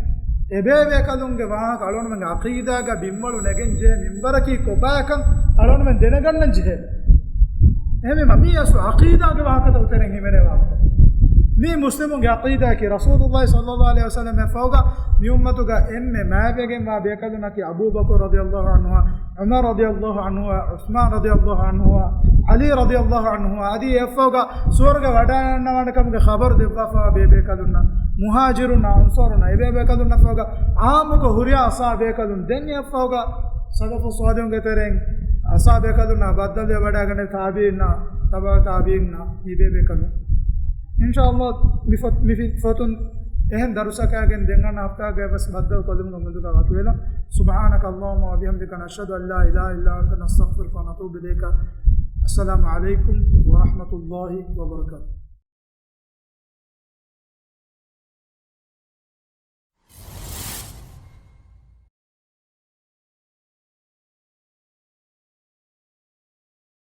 އެބޭބޭކަލުންގެ ވާހަކަ އަޅުގަނޑުމެންގެ ޢަޤީދާގަ ބިންވަޅު ނެގެން ޖެހޭ މިންބަރަކީ ކޮބާކަން އަޅުގަނޑުމެން ދެނެގަންނަން ޖެހޭ. އެހެންވީމަ މީ އަސްލު ޢަޤީދާގެ ވާހަކަތައް އުތެރެން ހިމެނޭ ވާހަކަ. މީ މުސްލިމުންގެ ޢަޤީދާއަކީ، ރަސޫލުﷲ ޞައްލަﷲ ޢަލައިހި ވަސައްލަމަ އެއްފަހުގަ މި އުއްމަތުގަ އެންމެ މާތްވެގެންވާ ބޭކަލުންނަކީ އަބޫބަކުރު ރަޟިޔަﷲ ޢަންހުއާ، ޢުމަރު ރަޟިޔަﷲ ޢަންހުއާ، ޢުސްމާން ރަޟިޔަﷲ ޢަންހުއާ، ޢަލީ ރަޟިޔަﷲ ޢަންހުއާ، އަދި އެއަށްފަހުގަ ސުވަރުގެ ވަޑައިގަންނަވާނެ ކަމުގެ ޚަބަރު ދެއްވާފަވާ ބޭބޭކަލުންނަށް، މުހާޖިރުންނާ އަންޞާރުންނާ އެބޭބޭކަލުންނަށްފަހުގަ ޢާއްމުކޮށް ހުރިހާ އަޞްޙާބޭކަލުން، ދެން އެއަށްފަހުގަ ސަލަފު ޞާލިޙުންގެ ތެރެއިން އަޞްޙާބޭކަލުންނާ ބައްދަލުވެ ވަޑައިގަނެ ތާބިޢީންނާ، ތަބަޢު ތާބިޢީންނާ، މި ބޭބޭކަލުން. އިންޝާﷲ މި ފޮތް، މި ފޮތުން އެހެން ދަރުސަކާގެން ދެން އަންނަ ހަފްތާގައި ވެސް ބައްދަލުކޮށްލުމުގެ އުއްމީދުގަ ވަކިވެލަން. سبحانك اللهم وبحمدك، نشهد أن لا إله إلا أنت، نستغفرك ونتوب إليك. السلام عليكم ورحمة الله وبركاته.